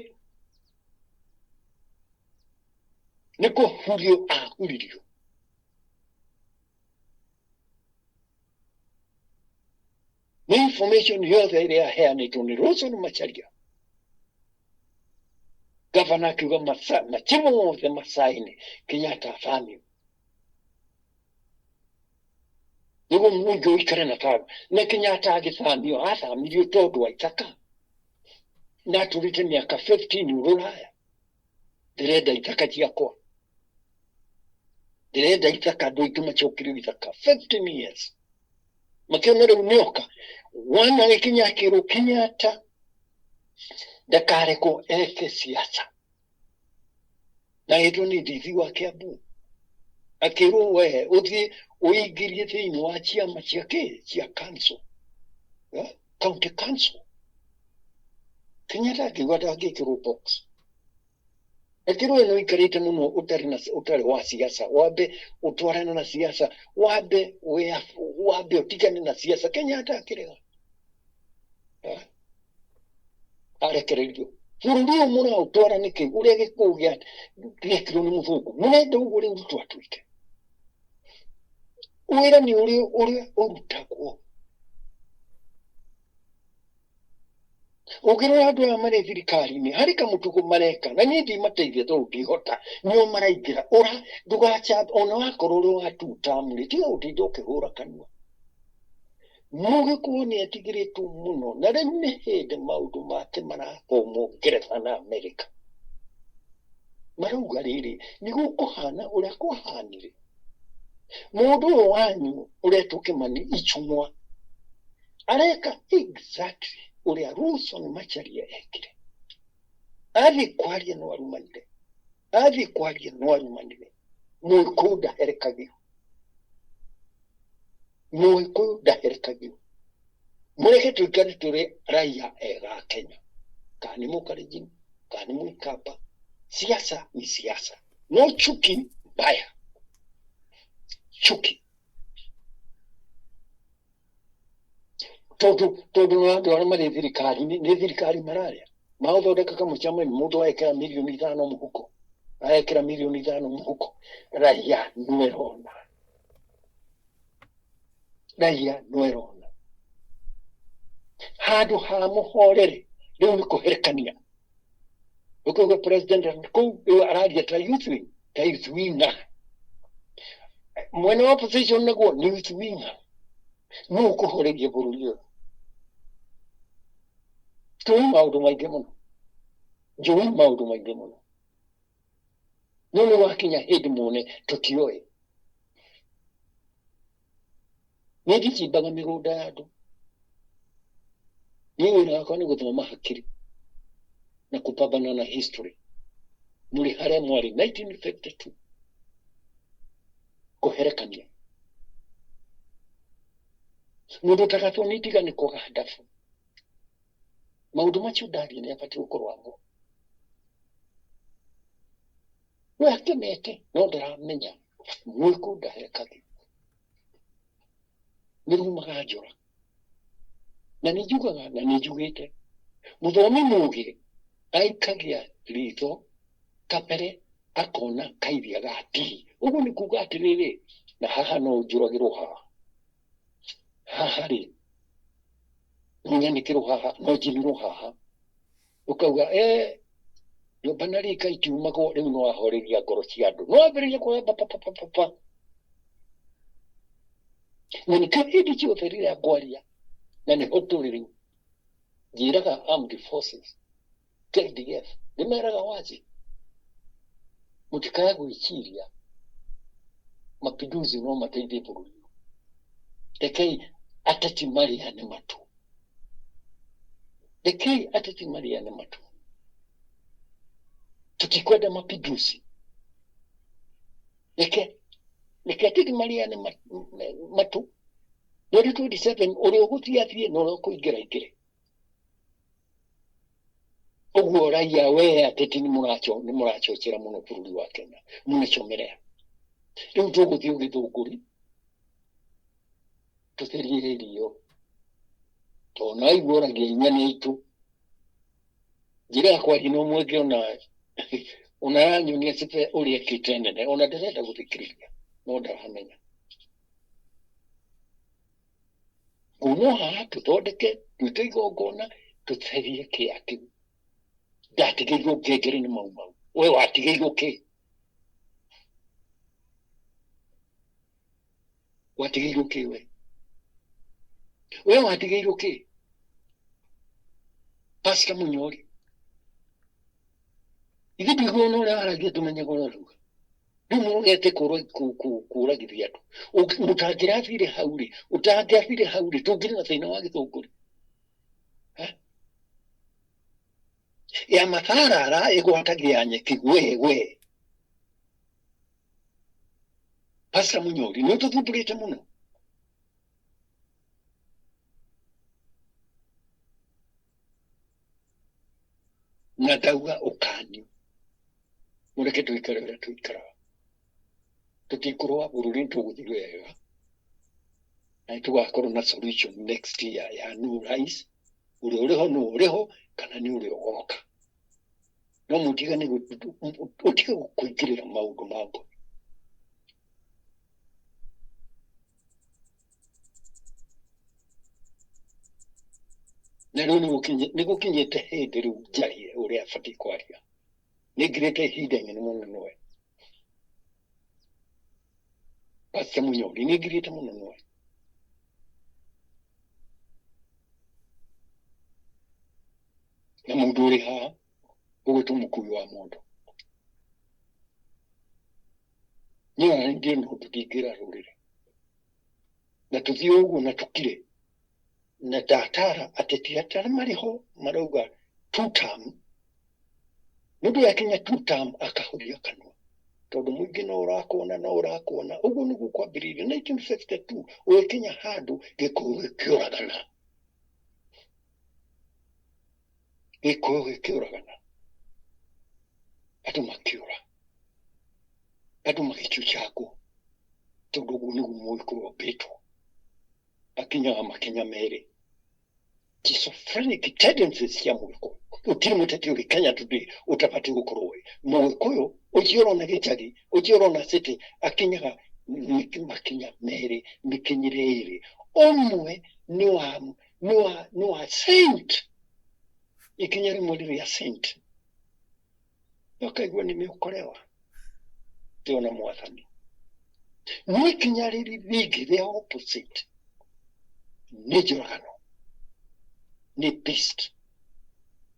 nĩ kũhurio ahuririo. Nĩ information yothe ĩrĩa yaheanĩtwo nĩ Lawson Macharia gavana akiuga machibũ mothe macaine Kenyatta athamio nĩguo mũingĩ ũikare na thayũ na Kenyatta agĩthamio athamirio tondũ wa ithaka na atũrĩte mĩaka 15 rũraya. Ndĩrenda ithaka ciakwa, ndĩrenda ithaka, andũ aitũ macokerio ithaka 15 years makĩona rĩu nĩoka wana gĩkinya akĩrwo Kenyatta ndakarekwo eke siasa na ĩtwo nĩ ndithi wa Kiambu akĩrwo we ũthiĩ ũingĩrie thĩinĩ wa ciama cia kĩ cia council, eh? County council. Kenyatta akiuga ndangĩkĩrwo box akĩrwo we nĩ ũikarĩte mũno ũtarĩ na ũtarĩ wa siasa wambe ũtwarane na siasa wambe wambe ũtigane na siasa. Kenyatta akĩrega. Eh? Arekererio bũrũri ũyũ mũraũtwara nĩkĩ ũrĩa gĩkũyũ gĩekirwo nĩ mũthũngũ mũrenda ũguo rĩu Ruto atuĩke wĩra nĩ ũrĩa ũrĩa ũrutagwo. Ũngĩrora andũ aya marĩ thirikari-inĩ harĩ kamũtugo mareka na niĩ ndimateithia tondũ ndihota nĩo maraingĩra ũra ndũgaca ona wakorwo ũrĩ wa two term rĩ tiga gũtinda ũkĩhũra kanua. Mũgĩkũyũ nĩ etigĩrĩtwo mũno na rĩu nĩ hĩndĩ maũndũ make marathomwo Ngeretha na Amerika. Marauga rĩrĩ nĩ gũkũhana ũrĩa kwahanire. Mũndũ ũyũ wanyu ũretwo Kĩmani Ichung'wa areka exactly ũrĩa Lawson Macharia ekire. Athiĩ kwaria no arumanire, athiĩ kwaria no arumanire. Mũgĩkũyũ ndaherekagio, Mũgĩkũyũ ndaherekagio. Mũreke tũikare tũrĩ raia ega a Kenya, kana nĩ Mũkalenjin, kana nĩ Mũikamba. Siasa ni siasa, no chuki mbaya. Mbaya, chuki. Tondũ nĩ andũ arĩa marĩ thirikari-inĩ, nĩ thirikari mararĩa. Maũthondeka kamũcemanio, mũndũ aekĩra mirioni 5 mũhuko, aekĩra mirioni 5 mũhuko. Raia no ĩrona, raia no ĩrona. Handũ ha mũhorere rĩu nĩ kũherekania. Ũkauga president kũu rĩu araria ta youth wing, ta youth winger. Mwena wa opposition naguo nĩ youth winger. Nũ ũkũhoreria bũrũri ũyũ? Tũĩ maũndũ maingĩ mũno, njũĩ maũndũ maingĩ mũno, no nĩ wakinya hĩndĩ muone tũtioĩ. Niĩ ndicimbaga mĩgũnda ya andũ. Niĩ wĩra wakwa nĩ gũthoma hakiri na kũpambana na history. Mũrĩ harĩa mwarĩ 1952 kũherekania mũndũ ta Gathoni tiga nĩ kwaga handabu. Maũndũ macio ndaria nĩ abatiĩ gũkorwo amo. We akenete no ndaramenya mwĩkũ ndaherekagio. Nĩ rumaga njora. Na nĩ njugaga na nĩ njugĩte mũthomi mũgĩ aikagia ritho kabere akona kairia ga tii. Ũguo nĩ kuga atĩrĩrĩ, na haha no njũragĩrwo haha, haha rĩ no nyanĩkĩrwo haha, no njinĩrwo haha. Ũkauga nyũmba na rika itiumagwo, rĩu no ahoreria ngoro cia andũ, no ambĩrĩria kuoya pa pa pa pa pa. Na nĩkĩo hĩndĩ ciothe rĩrĩa ngwaria, na nĩho tũrĩ rĩu, njĩraga armed forces KDF, ndĩmeraga wazi, mũtikae gwĩciria mapinduzi no mateithie bũrũri ũyũ. Rekei ateti marĩane matu, rekei ateti marĩane matu. Tũtikwenda mapinduzi. Reke ateti marĩane matu. 2027 ũrĩa ũgũthiĩ athiĩ na ũrĩa ũkũingĩra aingĩre. Ũguo raia we ateti nĩ mũrachochera mũno bũrũri wa Kenya, mũnachomerea. Rĩu tũgũthiĩ Gĩthũngũri tũtherie irio, tondũ naigua ũragia inya nĩ aitũ. Njĩra ya kwaria na ũmwe ngĩona ona aranyonia cibe ũrĩa ekĩte nene, ona ndĩrenda gũthikĩrĩria no ndaramenya. Kuma haha tũthondeke, twĩke igongona, tũtherie kĩa kĩu. Ndatigĩirwo ngengere nĩ Mau Mau. We watigĩirwo kĩ? Watigĩirwo kĩ we? We watigĩirwo kĩ? Pastor Munyori. Ithuĩ ndũiguaga ũrĩa waragia tũmenyaga ũrĩa ũrauga. Rĩu mũrogete kũragithia andũ. Mũtangĩrathire hau rĩ, ũtangĩathire hau rĩ, tũngĩrĩ na thĩna wa Gĩthũngũri. Ya matharara ĩgwatagia nyeki we we. Pastor Munyori, nĩ ũtũthumbũrĩte mũno. Na ndauga ũkanio, mũreke tũikare ũrĩa tũikaraga. Tũtikũrũa bũrũri, nĩ tũgũthiĩ wega na nĩ tũgakorwo na solution next year ya new rais, ũrĩa ũrĩho nĩ ũrĩho kana nĩ ũrĩa ũgoka. No mũtigane, ũtige kũingĩrĩra maũndũ ma ngoro. Na rĩu nĩ gũkinyĩte hĩndĩ rĩu njarie ũrĩa batiĩ kwaria. Nĩ ngirĩte ihinda inene mũno nĩwe. Pastor Munyori, nĩ ngirĩte mũno nĩwe. Na mũndũ ũrĩ haha ũgwĩtwo mũkui wa mũndũ. Niĩ ona ndirĩ na ũndũ ndingĩra rũrĩrĩ. Na tũthiĩ ũguo na tũkire. Na ndatara ateti arĩa marĩ ho marauga two term. Mũndũ yakinya two term akahũria kanua. Tondũ mũingĩ no ũrakuona, no ũrakuona. Ũguo nĩguo kwambĩrĩirie 1952 ũgĩkinya handũ Gĩkũyũ gĩkĩũragana. Gĩkũyũ gĩkĩũragana. Andũ makĩũra. Andũ magĩcucangwo tondũ ũguo nĩguo Mũgĩkũyũ ombĩtwo, akinyaga makinya merĩ. Schizophrenic tendencies cia Mũgĩkũyũ. Gũtirĩ mũteti ũrĩ Kenya today ũtabatiĩ gũkorwo wĩ Mũgĩkũyũ. Ũcio ũrona gĩcagi, ũcio ũrona city, akinyaga makinya merĩ, mĩkinyĩre ĩrĩ. Ũmwe nĩ wa saint, ikinya rĩmwe nĩ rĩa saint, ũkaigua nimeokolewa ndĩona Mwathani. No ikinya rĩrĩ rĩngĩ rĩa opposite nĩ njũragano, nĩ beast,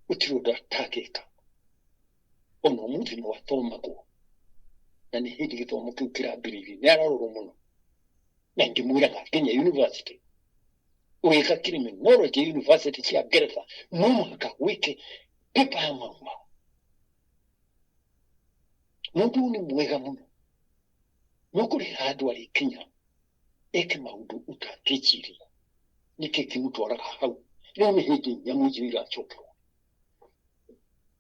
gũtirĩ ũndũ atangĩka. Ona ũmũthĩ nĩ wathomagwo, na nĩ hĩndĩ gĩthomo kĩu kĩrambĩrĩirie, nĩ ararorwo mũno. Na ngĩmwĩraga nginya university ũgĩka criminology, university cia Ngeretha, no mũhaka wĩke paper ya Mau Mau. Mũndũ ũyũ nĩ mwega mũno, no kũrĩ handũ arĩkinya eke maũndũ ũtangĩciria nĩkĩ kĩmũtwaraga hau. Rĩu nĩ hĩndĩ nyamũ icio iracokerwo,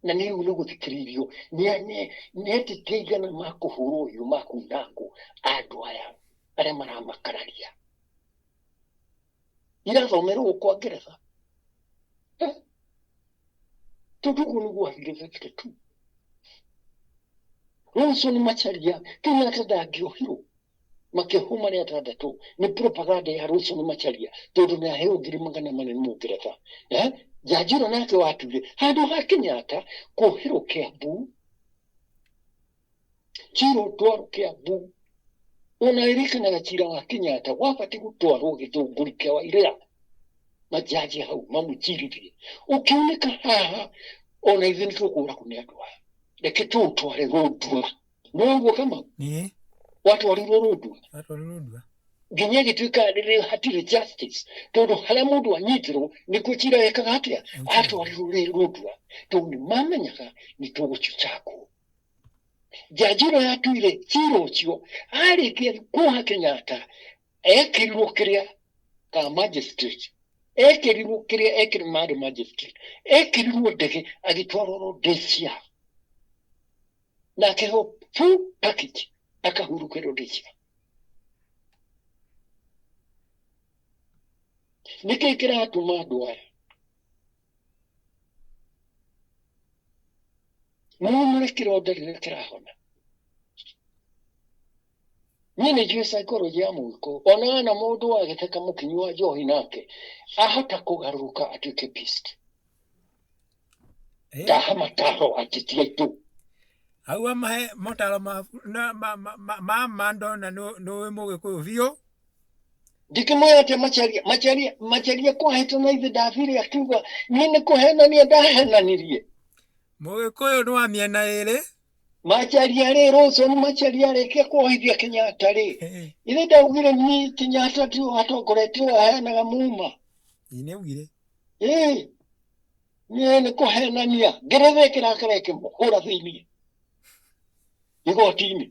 na nĩ rĩu nĩ gũthikĩrĩirio nĩ ateti aigana makũhũrwo ũhiũ, makunangwo, andũ aya arĩa maramakararia irathomerwo kwa Ngeretha. Eh? Tondũ ũguo nĩguo athire 52 Ronson Macharia. Kenyatta ndangĩohirwo, makĩohwo marĩ atandatũ nĩ propaganda ya Ronson Macharia, tondũ nĩ aheo 400,000 nĩ Mũngeretha. Eh? Jaji ũrĩa nake watuire handũ ha Kenyatta kuoherwo Kiambu, cira ũtwarwo Kiambu. Ona ĩrĩkanaga cira wa Kenyatta wabatiĩ gũtwarwo Gĩthũngũri kĩa Wairĩra, majaji hau mamũcirithie. Ũkĩoneka haha ona ithuĩ nĩ tũkũragwo nĩ andũ aya, reke tũũtware Rũndua. Noguo kama watwarirwo Rũndua. Atwarirwo Rũndua. Nginya ĩgĩtuĩka rĩrĩ hatirĩ justice, tondũ harĩa mũndũ anyitirwo nĩkuo cira wekaga atĩa, atwarirwo rĩ Rũndua, tondũ nĩ mamenyaga nĩ tũgũcucangwo. Jaji ũrĩa yatuire cira ũcio arĩkia kuoha Kenyatta, ekĩrirwo kĩrĩa ka magistrate, ekĩrirwo kĩrĩa ekĩrirwo marĩ magistrate, ekĩrirwo ndege agĩtwarwo Rhodesia, na akĩheo full package, akahurũke Rhodesia. Nĩkĩ kĩratũma andũ aya monore kĩronda rĩrĩa kĩrahona? Niĩ nĩ njũĩ psychology ya Mũgĩkũyũ. Ona wona mũndũ wagĩtheka mũkĩnyua njohi nake, ahota kũgarũrũka atuĩke beast. Ndaha mataro ateti aitũ. Hau amahe motaro ma na ma ma ma ma ma ndona nĩ Mũgĩkũyũ biũ. Ndikĩmwĩra atĩa Macharia, Macharia, Macharia kwahĩtana ithe ndathire akiuga niĩ nĩ kũhenania ndahenanirie. Mũgĩkũyũ nĩ wa mĩena ĩrĩ. Macharia rĩ, Ronson Macharia arĩkia kuohithia Kenyatta rĩ, ithe ndaugire niĩ Kenyatta tiwe watongoretie, waheanaga muma. Ĩ, nĩ augire. Ĩ, niĩ nĩ kũhenania, ngeretha ĩkĩrakara ĩkĩmũhũra thĩiniĩ igoti-inĩ.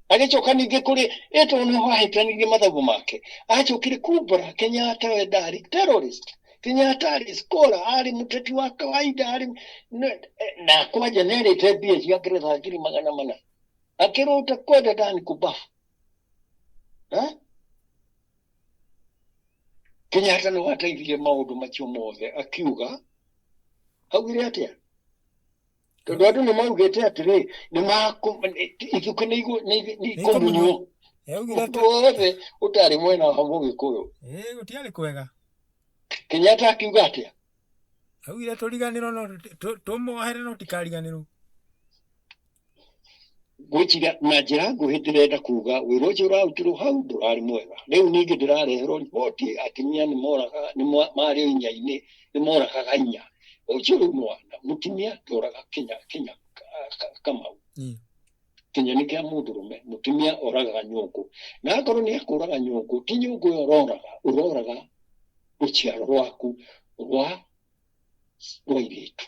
Agĩcoka ningĩ kũrĩ ĩtwo nĩ wahĩtanirie mathabu make, acokire kumbũra Kenyatta we ndarĩ terrorist, Kenyatta arĩ scholar, arĩ mũteti wa kawaida, arĩ na kwanja nĩ arĩte mbia cia ngeretha 400,000, akĩrwo utakwenda ndani kubafu. Eh? Kenyatta nĩ wateithirie maũndũ macio mothe, akiuga augire atĩa? Tondũ andũ nĩ maugĩte atĩrĩ, nĩ ithukĩ nĩ ikũmunywo. Augire mũndũ wothe ũtarĩ mwena wa Mũgĩkũyũ. Ĩ, gũtiarĩ kwega. Kenyatta akiuga atĩa? Augire tũriganĩrwo no tũmohere, no tikariganĩrwo. Gwĩciria na njĩra nguhĩ, ndĩrenda kuga wĩra ũcio ũrarutirwo hau ndũrarĩ mwega. Rĩu ningĩ ndĩrareherwo riboti atumia nĩ moraga, nĩ marĩ o inya-inĩ, nĩ moragaga inya. Ũcio rĩu nĩ wana mũtumia ndoraga kinya kinya Kamau. Kinya nĩ kĩa mũndũrũme, mũtumia oragaga nyũngũ, na akorwo nĩ akũraga nyũngũ, ti nyũngũ ĩyo ũroraga, ũroraga rũciaro rwaku rwa airĩtu.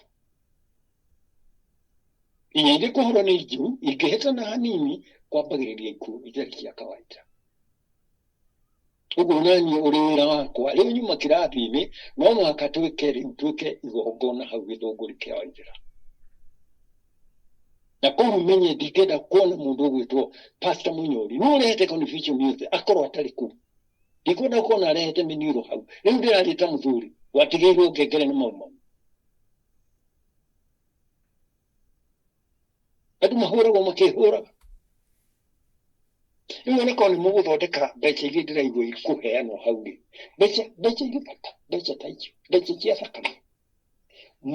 Inya irĩ kũhũrwo nĩ njuru, ingĩhĩtana hanini kwambagĩrĩria ikuũ itarĩ cia kawaida. Ũguo naniĩ ũrĩ wĩra wakwa rĩu nyuma kĩrathi-inĩ, no mũhaka twĩke rĩu twĩke igongona hau Gĩthũngũri kĩa Waithera. Na koguo menye ndingĩenda kuona mũndũ ũgwĩtwo Pastor Munyori no ũrehete confusion yothe akorwo atarĩ kũu. Ndikwenda kuona arehete mĩniũrũ hau. Rĩu ndĩraria ta mũthuri watigĩirwo ngengere nĩ mau mau. Andũ mahũragwo makĩhũraga. Rĩu ona korwo nĩ mũgũthondeka mbeca iria ndĩraigua ikũheanwo hau rĩ, mbeca mbeca irĩ bata, mbeca ta icio, mbeca cia thakame.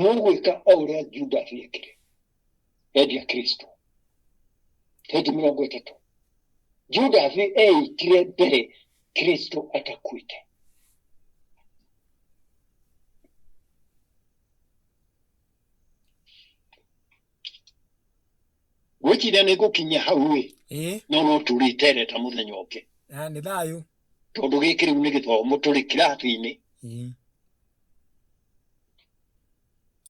Mũgwĩka o ũrĩa Judas ekire. Endia Kristo. Hĩndĩ 30. Judas eitire mbere Kristo atakuĩte. Gwĩciria nĩ ngũkinyia hau ĩ, no no tũrĩtereta mũthenya ũngĩ. Nĩ thayũ. Tondũ gĩkĩ rĩu nĩ gĩthomo tũrĩ kĩrathi-inĩ.